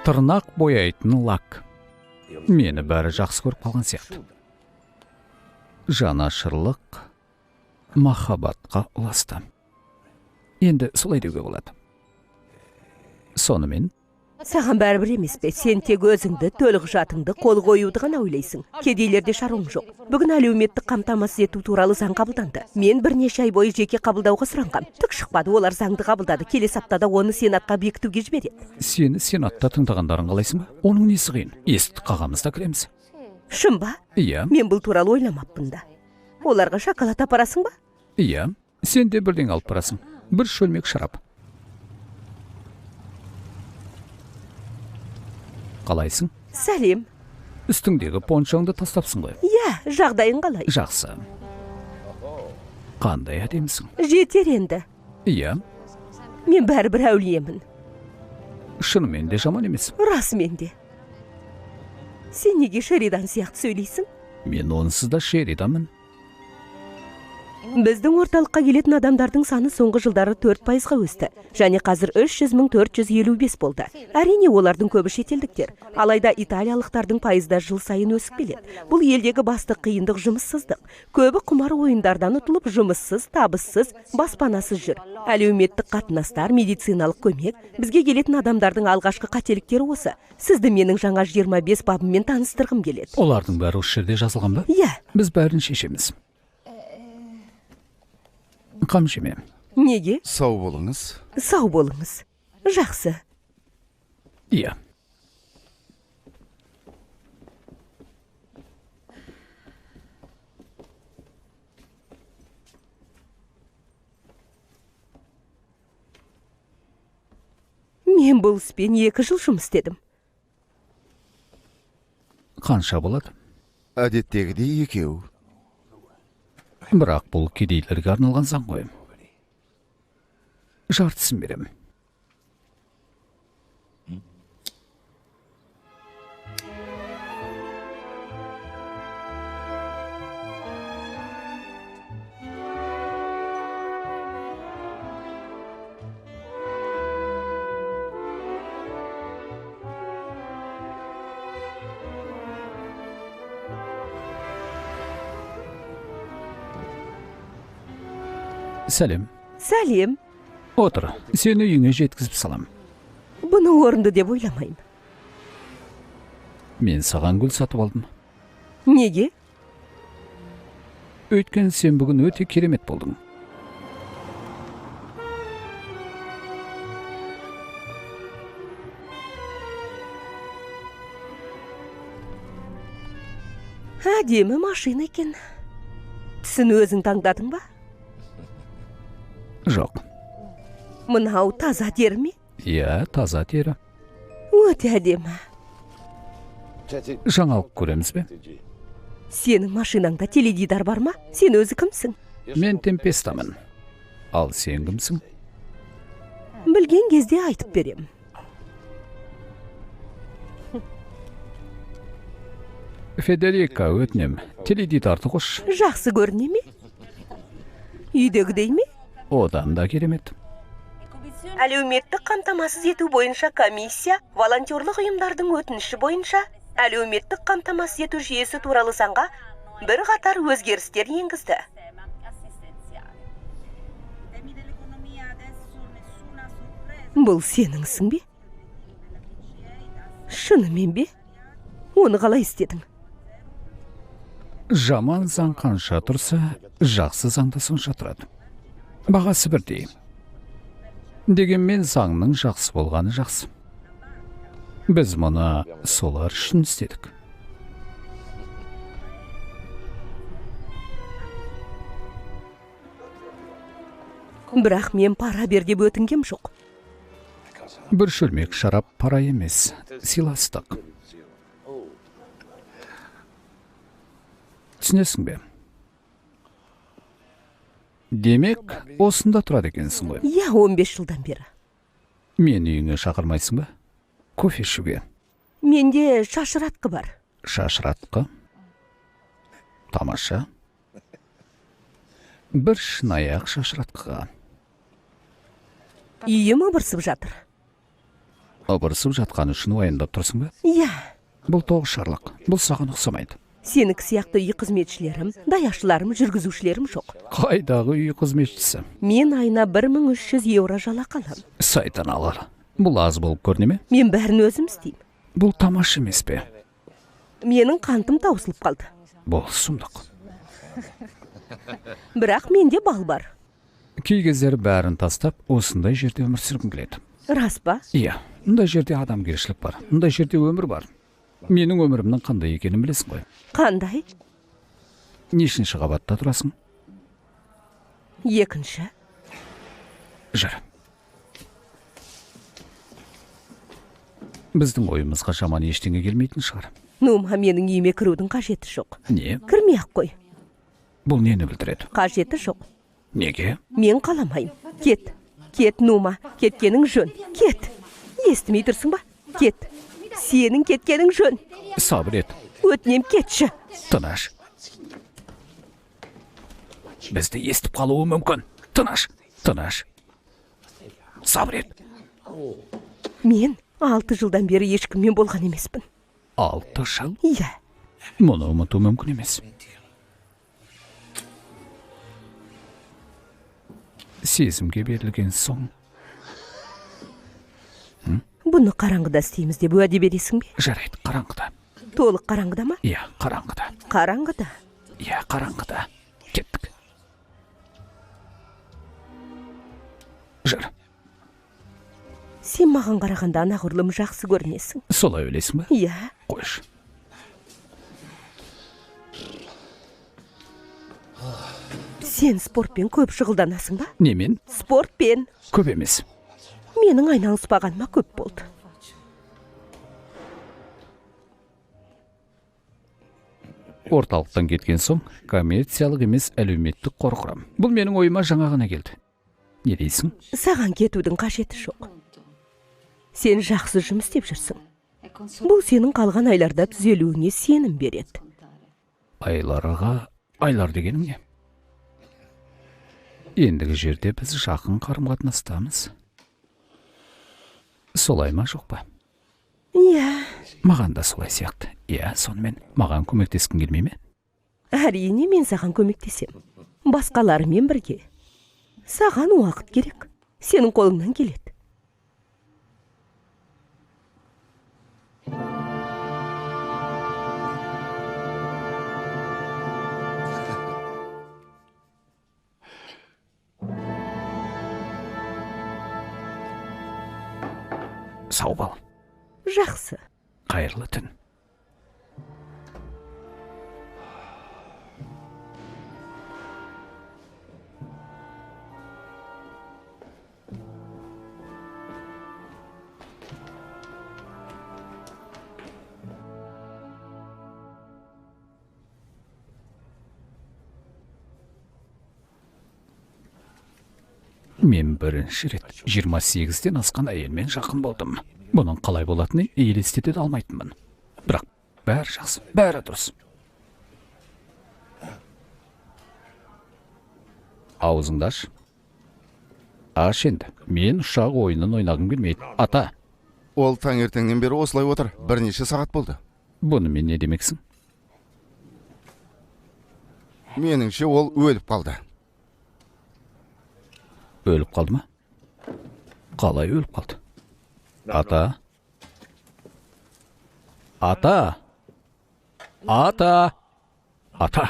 Тырнақ бояйтын лак. Мені бәрі жақсы көріп қалған сияқты. Жанашырлық махаббатқа ұласты. Енді солай деуге болады. Сонымен Саған бәрібір емес пе? Сен тек өзіңді, төлқұжатыңды, қол қоюды ғана ойлайсың. Кедейлерде шаруаң жоқ. Бүгін әлеуметтік қамтамасыз ету туралы заң қабылданды. Мен бірнеше ай бойы жеке қабылдауға сұранғам. Түк шықпады, олар заңды қабылдады. Келесі аптада оны сенатқа бекітуге жібереді. Сені сенатта тыңдағандарын қалайсың ба? Оның несі қиын? Есікті қағамыз да кіреміз. Шын ба? Иә. Мен бұл туралы ойламаппын да. Оларға шоколад апарасың ба? Иә. Сен де бірдеңе алып барасың. Бір шөлмек шарап. Қалайсың? Сәлем. Үстіңдегі поншаңды тастапсың ғой. Иә, жағдайың қалай? Жақсы. Қандай әдемісің. Жетер енді. Иә. Мен бәрібір әулиемін. Шынымен де жаман емес. Расымен де. Сен неге Шеридан сияқты сөйлейсің? Мен онсыз да Шериданмын. Біздің орталыққа келетін адамдардың саны соңғы жылдары 4%-ға өсті. Және қазір 300 455 болды. Әрине, олардың көбі шетелдіктер. Алайда италиялықтардың пайызы да жыл сайын өсіп келеді. Бұл елдегі басты қиындық — жұмыссыздық. Көбі құмар ойындардан ұтылып, жұмыссыз, табыссыз, баспанасыз жүр. Әлеуметтік қатынастар, медициналық көмек. Бізге келетін адамдардың алғашқы қателіктері осы. Сізді менің жаңа 25 бабыммен таныстырғым келеді. Олардың бәрі осы жерде жазылған ба? Иә. Біз бәрін шешеміз. Қам жеме. Неге? Сау болыңыз. Сау болыңыз. Жақсы. Иә. Мен бұл іспен 2 жыл жұмыс істедім. Қанша болады? Әдеттегідей екеу. Бірақ бұл кедейлерге арналған заң ғой. Жартысын беремін. Сәлем. Сәлем. Отыр, сені үйіңе жеткізіп салам. Бұны орынды деп ойламаймын. Мен саған гүл сатып алдым. Неге? Өйткені сен бүгін өте керемет болдың. Әдемі машина екен. Түсін өзің таңдадың ба? Жоқ. Мынау таза тері ме? Иә, таза тері. Өте әдемі. Жаңалық көреміз бе? Сенің машинаңда теледидар бар ма? Сен өзі кімсің? Мен Темпестамын. Ал сен кімсің? Білген кезде айтып берем. Федерика, өтінем, теледидарды қош. Жақсы көріне ме? Үйдегідей ме? Одан да керемет. Әлеуметтік қамтамасыз ету бойынша комиссия волонтерлық ұйымдардың өтініші бойынша әлеуметтік қамтамасыз ету жүйесі туралы заңға бірқатар өзгерістер енгізді. Бұл сенің ісің бе? Шынымен бе? Оны қалай істедің? Жаман заң қанша тұрса, жақсы заң да сонша тұрады. Бағасы бірдей. Дегенмен заңның жақсы болғаны жақсы. Біз мұны солар үшін істедік. Бірақ мен пара бер деп өтінгем жоқ. Бір шөлмек шарап пара емес, сыйластық. Түсінесің бе? Демек, осында тұрады екенсің ғой. Иә, 15 жылдан бері. Мені үйіңе шақырмайсың ба? Кофе ішуге. Менде шашыратқы бар. Шашыратқы? Тамаша. Бір шынаяқ шашыратқыға. Үйім ыбырсып жатыр. Ыбырсып жатқаны үшін уайымдап тұрсың ба? Иә. Бұл тоғышарлық. Бұл саған ұқсамайды. Сенікі сияқты үй қызметшілерім, даяшыларым, жүргізушілерім жоқ. Қайдағы үй қызметшісі? Мен айына 1300 евро жалақы алам. Сайтан алар. Бұл аз болып көріне ме? Мен бәрін өзім істеймін. Бұл тамаша емес пе? Менің қантым таусылып қалды. Бұл сұмдық. Бірақ менде бал бар. Кей кездері бәрін тастап, осындай жерде өмір сүргім келеді. Рас па? Иә, мұндай жерде адамгершілік бар, мұндай жерде өмір бар. Менің өмірімнің қандай екенін білесің ғой. Қандай? Нешінші қабатта тұрасың? Екінші. Жүр. Біздің ойымызға жаман ештеңе келмейтін шығар. Нума, менің үйіме кірудің қажеті жоқ. Не? Кірмей ақ қой. Бұл нені білдіреді? Қажеті жоқ. Неге? Мен қаламаймын. Кет. Кет, Нума. Кеткенің жөн. Кет. Естімей тұрсың ба? Кет. Сенің кеткенің жөн. Сабыр ет. Өтінем, кетші. Тыныш. Бізді естіп қалуы мүмкін. Тыныш, тыныш. Сабыр ет. Мен 6 жылдан бері ешкіммен болған емеспін. 6 жыл? Иә. Мұны ұмыту мүмкін емес. Сезімге берілген соң. Бұны қараңғыда істейміз деп уәде бересің бе? Жарайды, қараңғыда. Толық қараңғыда ма? Иә, қараңғыда. Қараңғыда. Иә, қараңғыда. Кеттік. Жүр. Сен маған қарағанда анағұрлым жақсы көрінесің. Солай ойлайсың ба? Иә. Қойшы. Сен спортпен көп шұғылданасың ба? Немен? Спортпен. Көп емес. Менің айналыспағаныма көп болды. Орталықтан кеткен соң коммерциялық емес әлеуметтік қор құрам. Бұл менің ойыма жаңа ғана келді. Не дейсің? Саған кетудің қажеті жоқ. Сен жақсы жұмыс істеп жүрсің. Бұл сенің қалған айларда түзелуіңе сенім береді. Айларға, айлар дегенің не? Ендігі жерде біз жақын қарым-қатынастамыз. Солай ма, жоқ па? Иә. Маған да солай сияқты. Иә, сонымен маған көмектескің келмей ме? Әрине, мен саған көмектесем. Басқаларымен бірге. Саған уақыт керек. Сенің қолыңнан келеді. Сау бол. Жақсы. Қайырлы түн. Мен бірінші рет 28-ден асқан әйелмен жақын болдым. Бұның қалай болатынын елестете де алмайтынмын. Бірақ бәрі жақсы, бәрі дұрыс. Аузыңды аш. Аш енді. Мен ұшақ ойынын ойнағым келмейді. Ата. Ол таңертеңнен бері осылай отыр. Бірнеше сағат болды. Бұнымен не демексің? Меніңше ол өліп қалды. Өліп қалды ма? Қалай өліп қалды? Ата. Ата. Ата. Ата.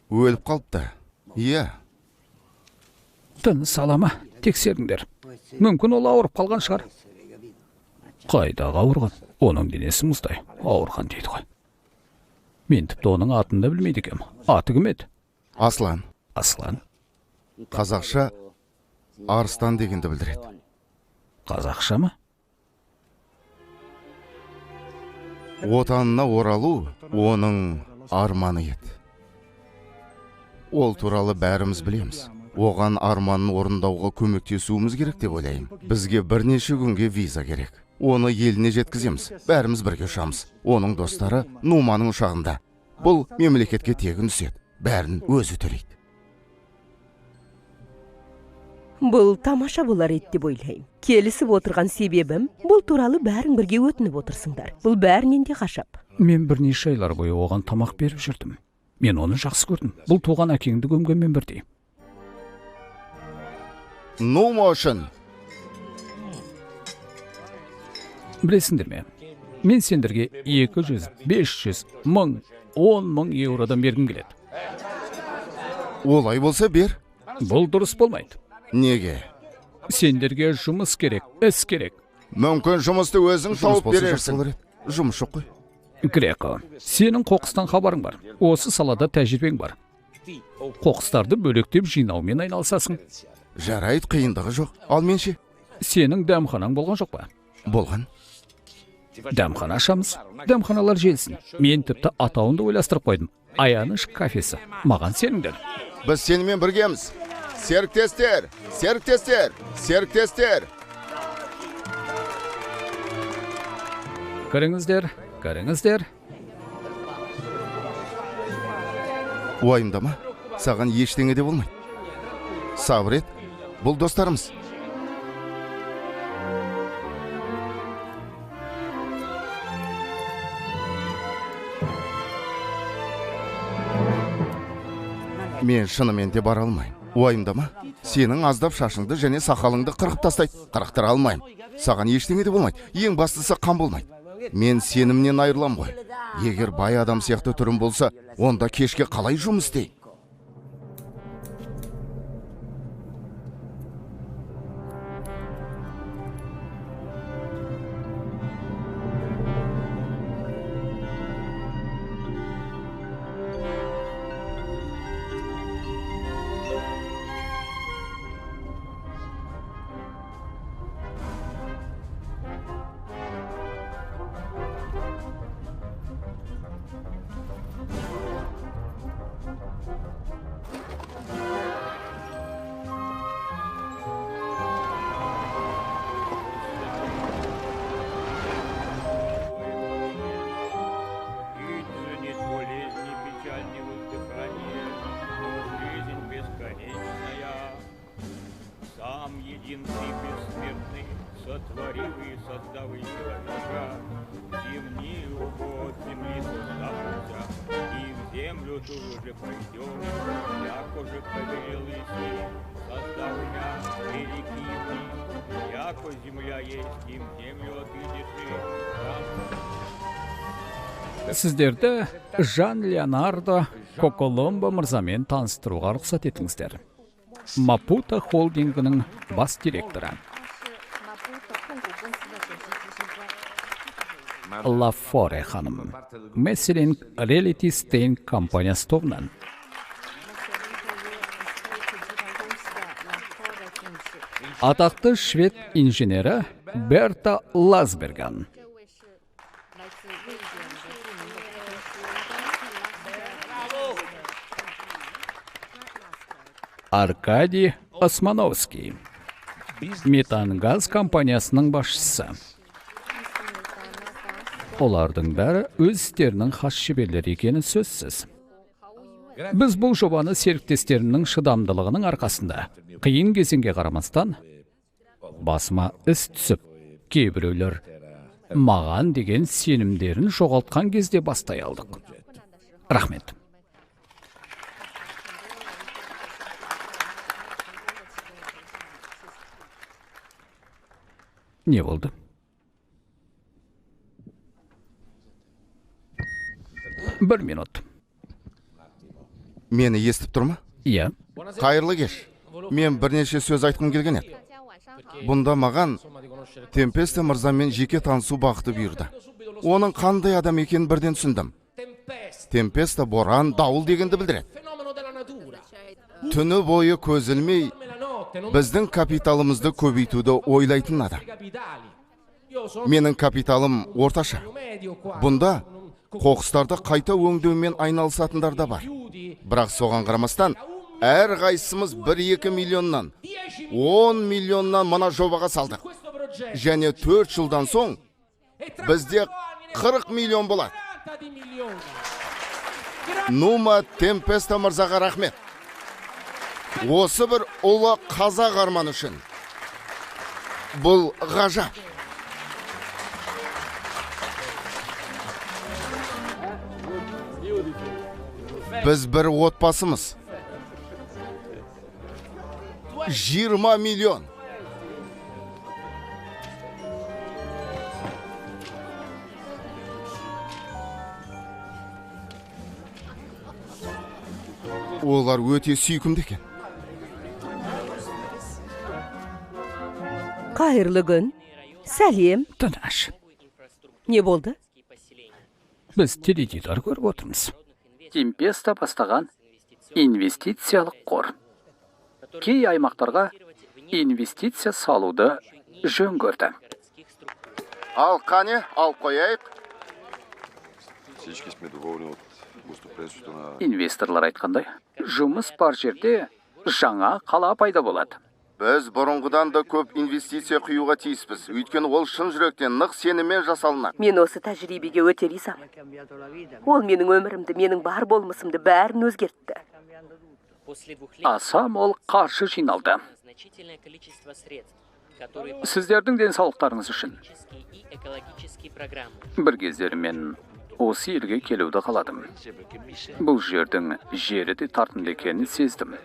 Өліп қалыпты. Иә. Тыныс ала ма? Тексеріңдер. Мүмкін ол ауырып қалған шығар. Қайдағы ауырған? Оның денесі мұздай. Ауырған дейді ғой. Мен тіпті оның атын да білмейді екенмін. Аты кім еді? Аслан. Аслан. Қазақша арыстан дегенді білдіреді. Қазақша ма? Отанына оралу оның арманы еді. Ол туралы бәріміз білеміз. Оған арманын орындауға көмектесуіміз керек деп ойлаймын. Бізге бірнеше күнге виза керек. Оны еліне жеткіземіз. Бәріміз бірге ұшамыз. Оның достары Нуманың ұшағында. Бұл мемлекетке тегін түседі. Бәрін өзі төлейді. Бұл тамаша болар еді деп ойлаймын. Келісіп отырған себебім, бұл туралы бәрің бірге өтініп отырсыңдар. Бұл бәрінен де ғажап. Мен бірнеше айлар бойы оған тамақ беріп жүрдім. Мен оны жақсы көрдім. Бұл туған әкеңді көмгенмен бірдей. Нума үшін. Білесіңдер ме? Мен сендерге 200, 500, 1000, 10 000 еуродан бергім келеді. Олай болса бер. Бұл дұрыс болмайды. Неге? Сендерге жұмыс керек, іс керек. Мүмкін жұмысты өзің тауып берерсің. Жұмыс жоқ қой. Греко, сенің қоқыстан хабарың бар. Осы салада тәжірибең бар. Қоқыстарды бөлектеп жинаумен айналысасың. Жарайды, қиындығы жоқ. Ал мен ше? Сенің дәмханаң болған жоқ па? Болған. Дәмхана ашамыз. Дәмханалар желсін. Мен тіпті атауын да ойластырып қойдым. Аяныш кафесі. Маған сеніңдер. Біз сенімен біргеміз. Серіктестер, серіктестер, серіктестер. Кіріңіздер, кіріңіздер. Уайымдама, Саған ештеңе де болмайды. Сабыр ет, бұл достарымыз. Мен шынымен де бара алмаймын. Уайымдама, сенің аздап шашыңды және сақалыңды қырқып тастайды. Қырықтыра алмаймын. Саған ештеңе де болмайды. Ең бастысы қан болмайды. Мен сенімнен айырылам ғой. Егер бай адам сияқты түрім болса, онда кешке қалай жұмыс істейін? Сіздерді Жан Леонардо Коколомбо мырзамен таныстыруға рұқсат етіңіздер. Мапуто холдингінің бас директоры. Лафоре ханым, Месселинг Reality Стейн компаниясы тобынан. Атақты швед инженері Берта Ласберган. Аркадий Османовский, Метангаз компаниясының басшысы. Олардың бәрі өз істерінің хас шеберлері екені сөзсіз. Біз бұл жобаны серіктестерімнің шыдамдылығының арқасында қиын кезеңге қарамастан басыма іс түсіп, кейбіреулер маған деген сенімдерін жоғалтқан кезде бастай алдық. Рахмет. Не болды? Бір минут. Мені естіп тұр ма? Иә. Қайырлы кеш. Мен бірнеше сөз айтқым келген еді. Бұнда маған Темпесте мырзамен жеке танысу бақыты бұйырды. Оның қандай адам екенін бірден түсіндім. Темпесте боран, дауыл дегенді білдіреді. Түні бойы көз ілмей, біздің капиталымызды көбейтуді ойлайтын адам. Менің капиталым орташа. Бұнда қоқыстарды қайта өңдеумен айналысатындар да бар. Бірақ соған қарамастан, әр қайсымыз 1-2 миллионнан, 10 миллионнан мына жобаға салдық. Және 4 жылдан соң бізде 40 миллион болады. Нума Темпеста мырзаға рахмет. Осы бір ұлы қазақ арманы үшін. Бұл ғажап. Біз бір отбасымыз. 20 миллион. Олар өте сүйкімді екен. Қайырлы күн. Сәлем. Тыныш. Не болды? Біз теледидар көріп отырмыз. Темпеста бастаған инвестициялық қор. Кей аймақтарға инвестиция салуды жөн көрді. Ал қане, ал қояйық. Инвесторлар айтқандай, жұмыс бар жерде жаңа қала пайда болады. Біз бұрынғыдан да көп инвестиция құюға тиіспіз. Өйткені ол шын жүректен нық сеніммен жасалынады. Мен осы тәжірибеге өте ризамын. Ол менің өмірімді, менің бар болмысымды бәрін өзгертті. Аса мол қаржы жиналды. Сіздердің денсаулықтарыңыз үшін. Бір кездері мен осы елге келуді қаладым. Бұл жердің жері де тартымды екенін сездім.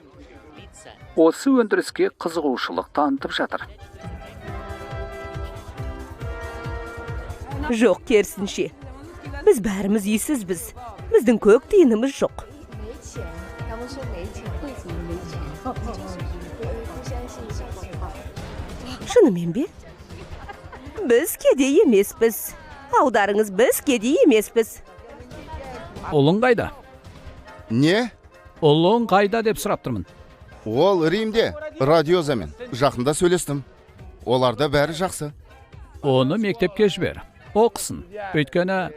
Осы өндіріске қызығушылық танытып жатыр. Жоқ, керісінше. Біз бәріміз үйсізбіз. Біздің көк тиынымыз жоқ. Шынымен бе? Біз кедей емеспіз. Аударыңыз, біз кедей емеспіз. Ұлың қайда? Не? Ұлың қайда деп сұрап тұрмын. Ол Римде, радиозамен. Жақында сөйлестім. Оларда бәрі жақсы. Оны мектепке жібер. Оқысын. Өйткені...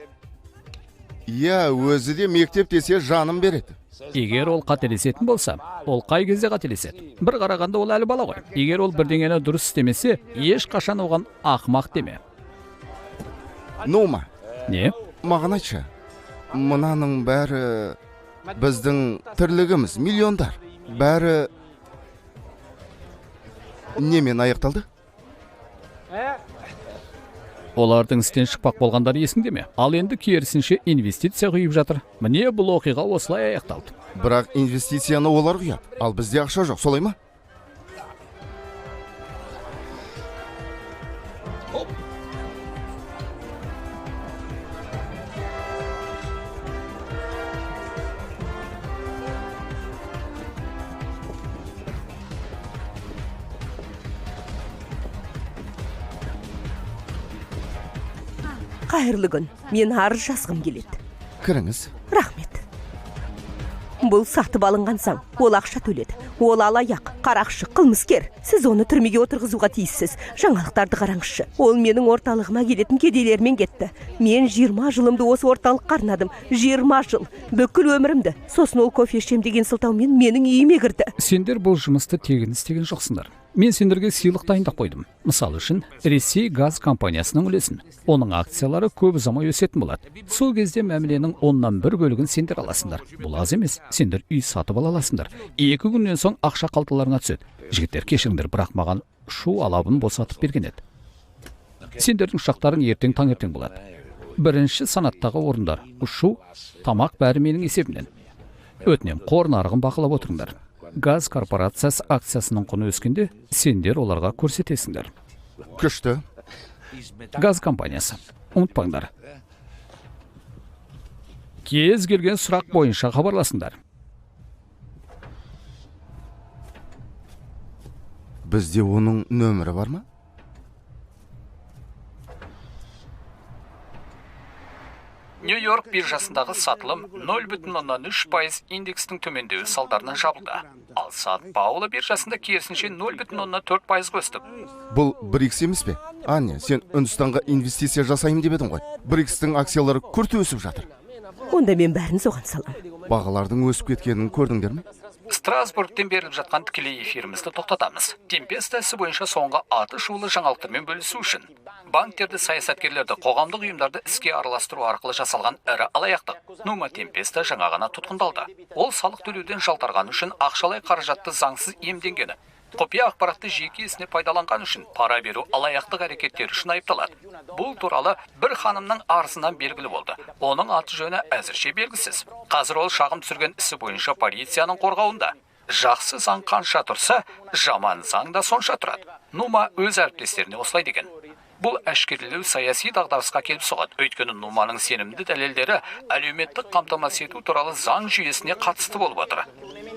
Иә, өзі де мектеп десе жаным береді. Егер ол қателесетін болса, ол қай кезде қателеседі? Бір қарағанда ол әлі бала ғой. Егер ол бірдеңені дұрыс істемесе, ешқашан оған ақымақ деме. Нума. Не? Маған айтшы. Мынаның бәрі біздің тірлігіміз, миллиондар. Бәрі немен аяқталды? Олардың істен шықпақ болғандары есіңде ме? Ал енді керісінше инвестиция құйып жатыр. Міне бұл оқиға осылай аяқталды. Бірақ инвестицияны олар құяды, ал бізде ақша жоқ, солай ма? Қайырлы күн. Мен арыз жазғым келеді. Кіріңіз. Рахмет. Бұл сатып алынған заң. Ол ақша төледі. Ол алаяқ, қарақшы, қылмыскер. Сіз оны түрмеге отырғызуға тиіссіз. Жаңалықтарды қараңызшы. Ол менің орталығыма келетін кедейлермен кетті. Мен 20 жылымды осы орталыққа арнадым. 20 жыл. Бүкіл өмірімді. Сосын ол кофе ішем деген сылтаумен менің үйіме кірді. Сендер бұл жұмысты тегін істеген жоқсыңдар. Мен сендерге сыйлық дайындап қойдым. Мысалы үшін, Ресей газ компаниясының үлесін. Оның акциялары көп ұзамай өсетін болады. Сол кезде мәміленің 1/10 бөлігін сендер аласыңдар. Бұл аз емес, сендер үй сатып ала аласыңдар. 2 күннен соң ақша қалталарыңа түседі. Жігіттер, кешіріңдер, бірақ маған Шу алабын босатып берген еді. Сендердің ұшақтарың ертең таңертең болады. Бірінші санаттағы орындар, ұшу, тамақ бәрі менің есебімнен. Өтінем, қор нарығын бақылап отырыңдар. Газ корпорациясы акциясының құны өскенде, сендер оларға көрсетесіңдер. Күшті. Газ компаниясы. Ұмытпаңдар. Кез келген сұрақ бойынша хабарласыңдар. Бізде оның нөмірі бар ма? Нью-Йорк биржасындағы сатылым 0,3% индекстің төмендеуі салдарынан жабылды. Ал Сан-Пауло биржасында керісінше 0,4% өсті. Бұл БРИКС емес пе? Аня, сен Үндістанға инвестиция жасаймын деп едің ғой. БРИКСтің акциялары күрт өсіп жатыр. Онда мен бәрін соған салам. Бағалардың өсіп кеткенін көрдіңдер ме? Страсбургтен беріліп жатқан тікелей эфирімізді тоқтатамыз. Темпеста ісі бойынша соңғы аты шулы жаңалықтармен бөлісу үшін банктерді, саясаткерлерді, қоғамдық ұйымдарды іске араластыру арқылы жасалған ірі алаяқтық. Нума Темпеста жаңа ғана тұтқындалды. Ол салық төлеуден жалтарғаны үшін ақшалай қаражатты заңсыз иемденгені, құпия ақпаратты жеке ісіне пайдаланған үшін пара беру алаяқтық әрекеттері үшін айыпталады. Бұл туралы бір ханымның арызынан белгілі болды. Оның аты жөні әзірше белгісіз. Қазір ол шағым түсірген ісі бойынша полицияның қорғауында. Жақсы заң қанша тұрса, жаман заң да сонша тұрады. Нума өз әріптестеріне осылай деген. Бұл әшкерелеу саяси дағдарысқа келіп соғады. Өйткені Нуманың сенімді дәлелдері әлеуметтік қамтамасыз ету туралы заң жүйесіне қатысты болып отыр.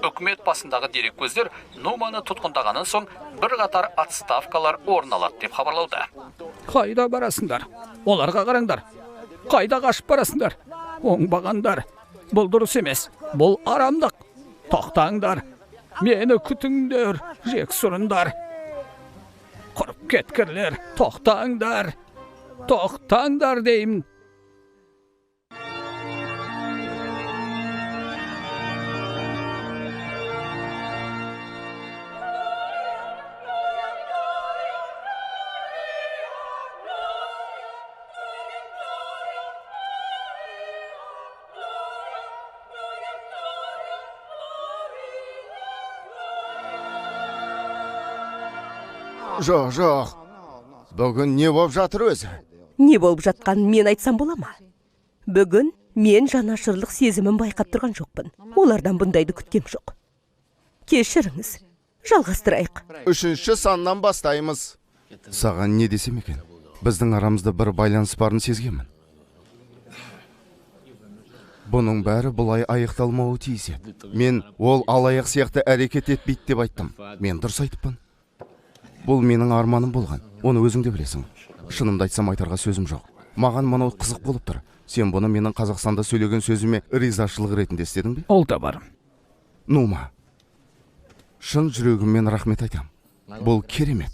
Үкімет басындағы дереккөздер Нуманы тұтқындағаннан соң бірқатар отставкалар орын алады деп хабарлауда. Қайда барасыңдар? Оларға қараңдар. Қайда қашып барасыңдар? Оңбағандар. Бұл дұрыс емес. Бұл арамдық. Тоқтаңдар. Мені күтіңдер, жексұрындар. Құрып кеткірлер, тоқтаңдар, тоқтаңдар деймін. Жоқ, жоқ. Бүгін не болып жатыр өзі? Не болып жатқанын мен айтсам бола ма? Бүгін мен жанашырлық сезімін байқап тұрған жоқпын. Олардан бұндайды күткем жоқ. Кешіріңіз, жалғастырайық. 3-ші саннан бастаймыз. Саған не десем екен? Біздің арамызда бір байланыс барын сезгенмін. Бұның бәрі бұлай аяқталмауы тиіс еді. Мен ол алаяқ сияқты әрекет етпейді деп айттым. Мен дұрыс айтыппын. Бұл менің арманым болған. Оны өзің де білесің. Шынымды айтсам, айтарға сөзім жоқ. Маған мынау қызық болып тұр. Сен бұны менің Қазақстанда сөйлеген сөзіме ризашылық ретінде істедің бе? Ол да бар. Нума, шын жүрегіммен рахмет айтам. Бұл керемет.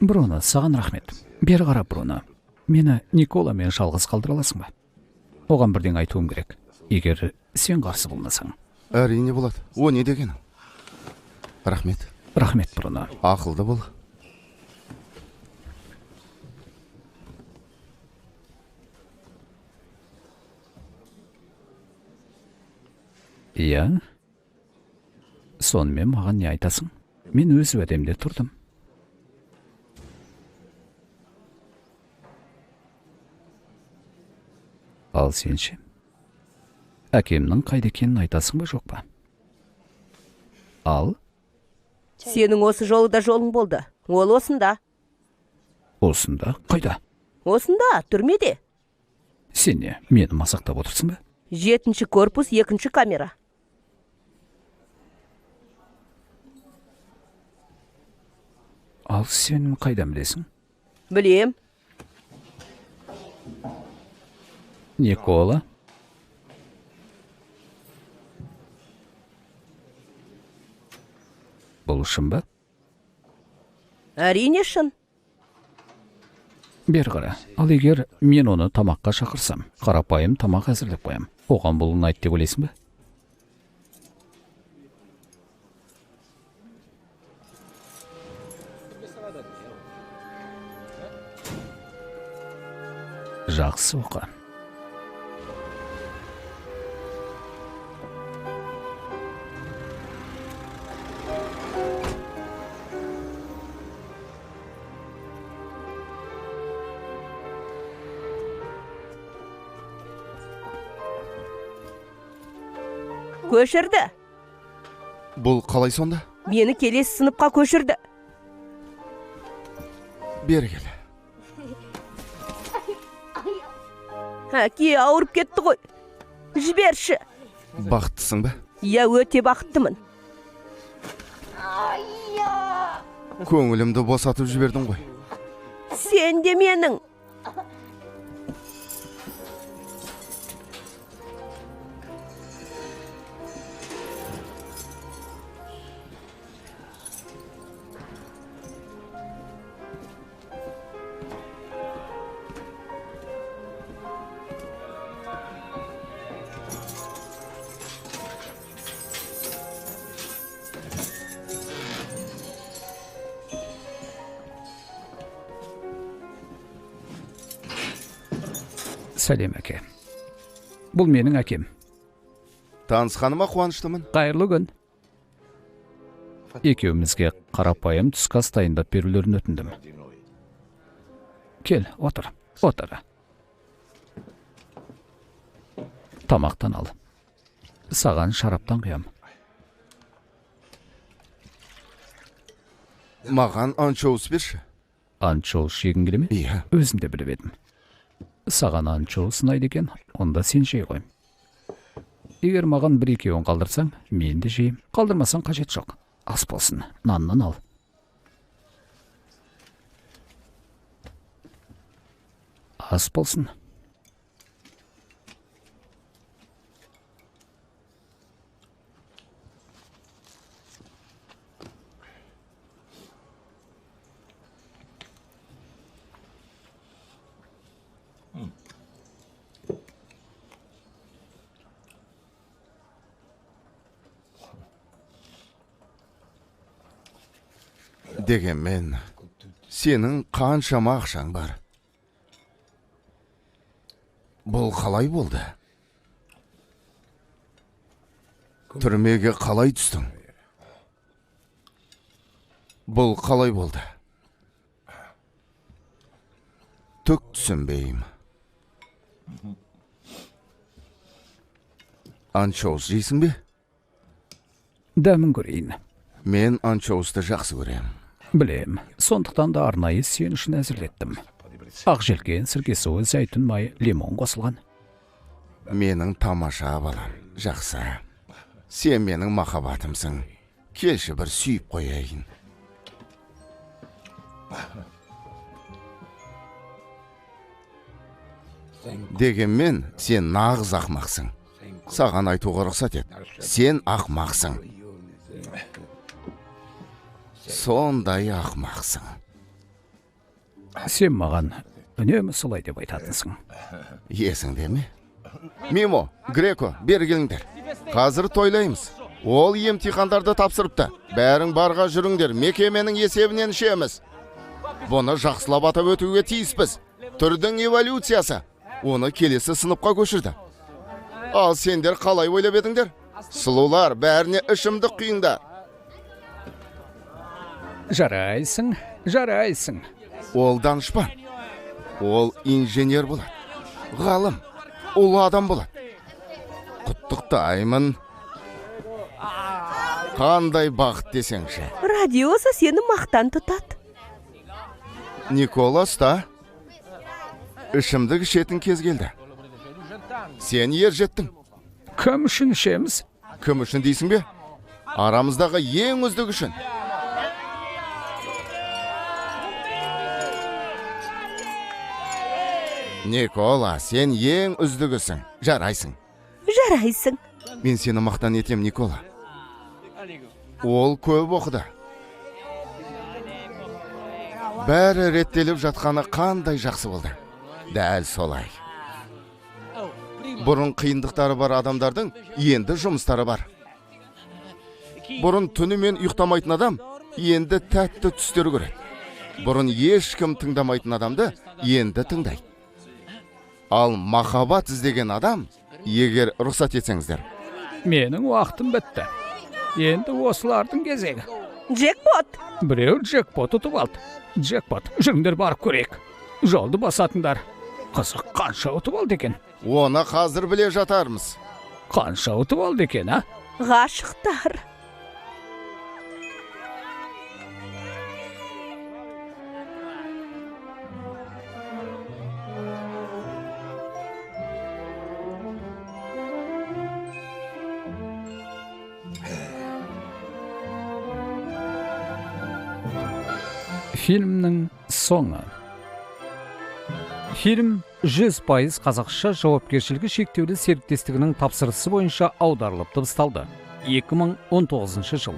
Бруно, саған рахмет. Бері қара, Бруно. Мені Николамен жалғыз қалдыра аласың ба? Оған бірдеңе айтуым керек. Егер сен қарсы болмасаң. Әрине болады. О не дегенің? Рахмет. Рахмет, Бруно. Ақылды бол. Иә. Сонымен маған не айтасың? Мен өз уәдемде тұрдым. Ал сен ше? Әкемнің қайда екенін айтасың ба, жоқ па? Ал? Сенің осы жолы да жолың болды. Ол осында. Осында? Қайда? Осында, түрмеде. Сен не, мені масақтап отырсың ба? 7-ші корпус, 2-ші камера. Ал сен қайдан білесің? Білем. Никола? Бұл шын ба? Әрине шын. Бері қара. Ал егер мен оны тамаққа шақырсам, қарапайым тамақ әзірлеп қоям. Оған бұл ұнайды деп ойлайсың ба? Жақсы оқы. Көшірді. Бұл қалай сонда? Мені келесі сыныпқа көшірді. Бері кел. Әке, ауырып кетті ғой. Жіберші. Бақыттысың ба? Иә, өте бақыттымын. Көңілімді босатып жібердің ғой. Сен де менің. Сәлем, әке. Бұл менің әкем. Танысқаныма қуаныштымын. Қайырлы күн. Екеумізге қарапайым түскі ас дайындап берулерін өтіндім. Кел, отыр, отыр. Тамақтан ал. Саған шараптан құям. Маған анчоус берші. Анчоус жегің келе ме? Иә. Өзім де біліп едім. Саған анчоус ұнайды екен, онда сен жей ғой. Егер маған бір-екеуін қалдырсаң, мен де жеймін. Қалдырмасаң қажет жоқ. Ас болсын, наннан ал. Ас болсын. Дегенмен, сенің қаншама ақшаң бар. Бұл қалай болды? Түрмеге қалай түстің? Бұл қалай болды? Түк түсінбеймін. Анчоус жейсің бе? Дәмін көрейін. Мен анчоусты жақсы көрем. Білем, сондықтан да арнайы сен үшін әзірлеттім. Ақ желкен, сірке суы, зәйтүн майы, лимон қосылған. Менің тамаша балам, жақсы. Сен менің махаббатымсың. Келші бір сүйіп қояйын. Дегенмен, сен нағыз ақмақсың. Саған айтуға рұқсат ет. Сен ақмақсың. Сондай ақмақсың. Сен маған үнемі солай деп айтатынсың. Есіңде ме? Мимо, Греко, бері келіңдер. Қазір тойлаймыз. Ол емтихандарды тапсырыпты. Бәрің барға жүріңдер, мекеменің есебінен ішеміз. Бұны жақсылап атап өтуге тиіспіз. Түрдің эволюциясы. Оны келесі сыныпқа көшірді. Ал сендер қалай ойлап едіңдер? Сұлулар, бәріне ішімдік құйыңдар. Жарайсың, жарайсың. Ол данышпан. Ол инженер болады. Ғалым, ұлы адам болады. Құттықтаймын. Қандай бақыт десеңші. Радиоза сені мақтан тұтады. Никола, ұста. Ішімдік ішетін кез келді. Сен ер жеттің. Кім үшін ішеміз? Кім үшін дейсің бе? Арамыздағы ең үздік үшін. Никола, сен ең үздігісің. Жарайсың. Жарайсың. Мен сені мақтан етем, Никола. Ол көп оқыды. Бәрі реттеліп жатқаны қандай жақсы болды. Дәл солай. Бұрын қиындықтары бар адамдардың енді жұмыстары бар. Бұрын түнімен ұйықтамайтын адам енді тәтті түстер көреді. Бұрын ешкім тыңдамайтын адамды енді тыңдайды. Ал махаббат іздеген адам, егер рұқсат етсеңіздер. Менің уақытым бітті. Енді осылардың кезегі. Джекпот! Біреу джекпот ұтып алды. Джекпот, жүріңдер барып көрейік. Жолды басатындар. Қызық, қанша ұтып алды екен? Оны қазір біле жатармыз. Қанша ұтып алды екен, а? Ғашықтар. Фильмнің соңы. Фильм 100% қазақша жауапкершілігі шектеулі серіктестігінің тапсырысы бойынша аударылып дыбысталды. 2019 жыл.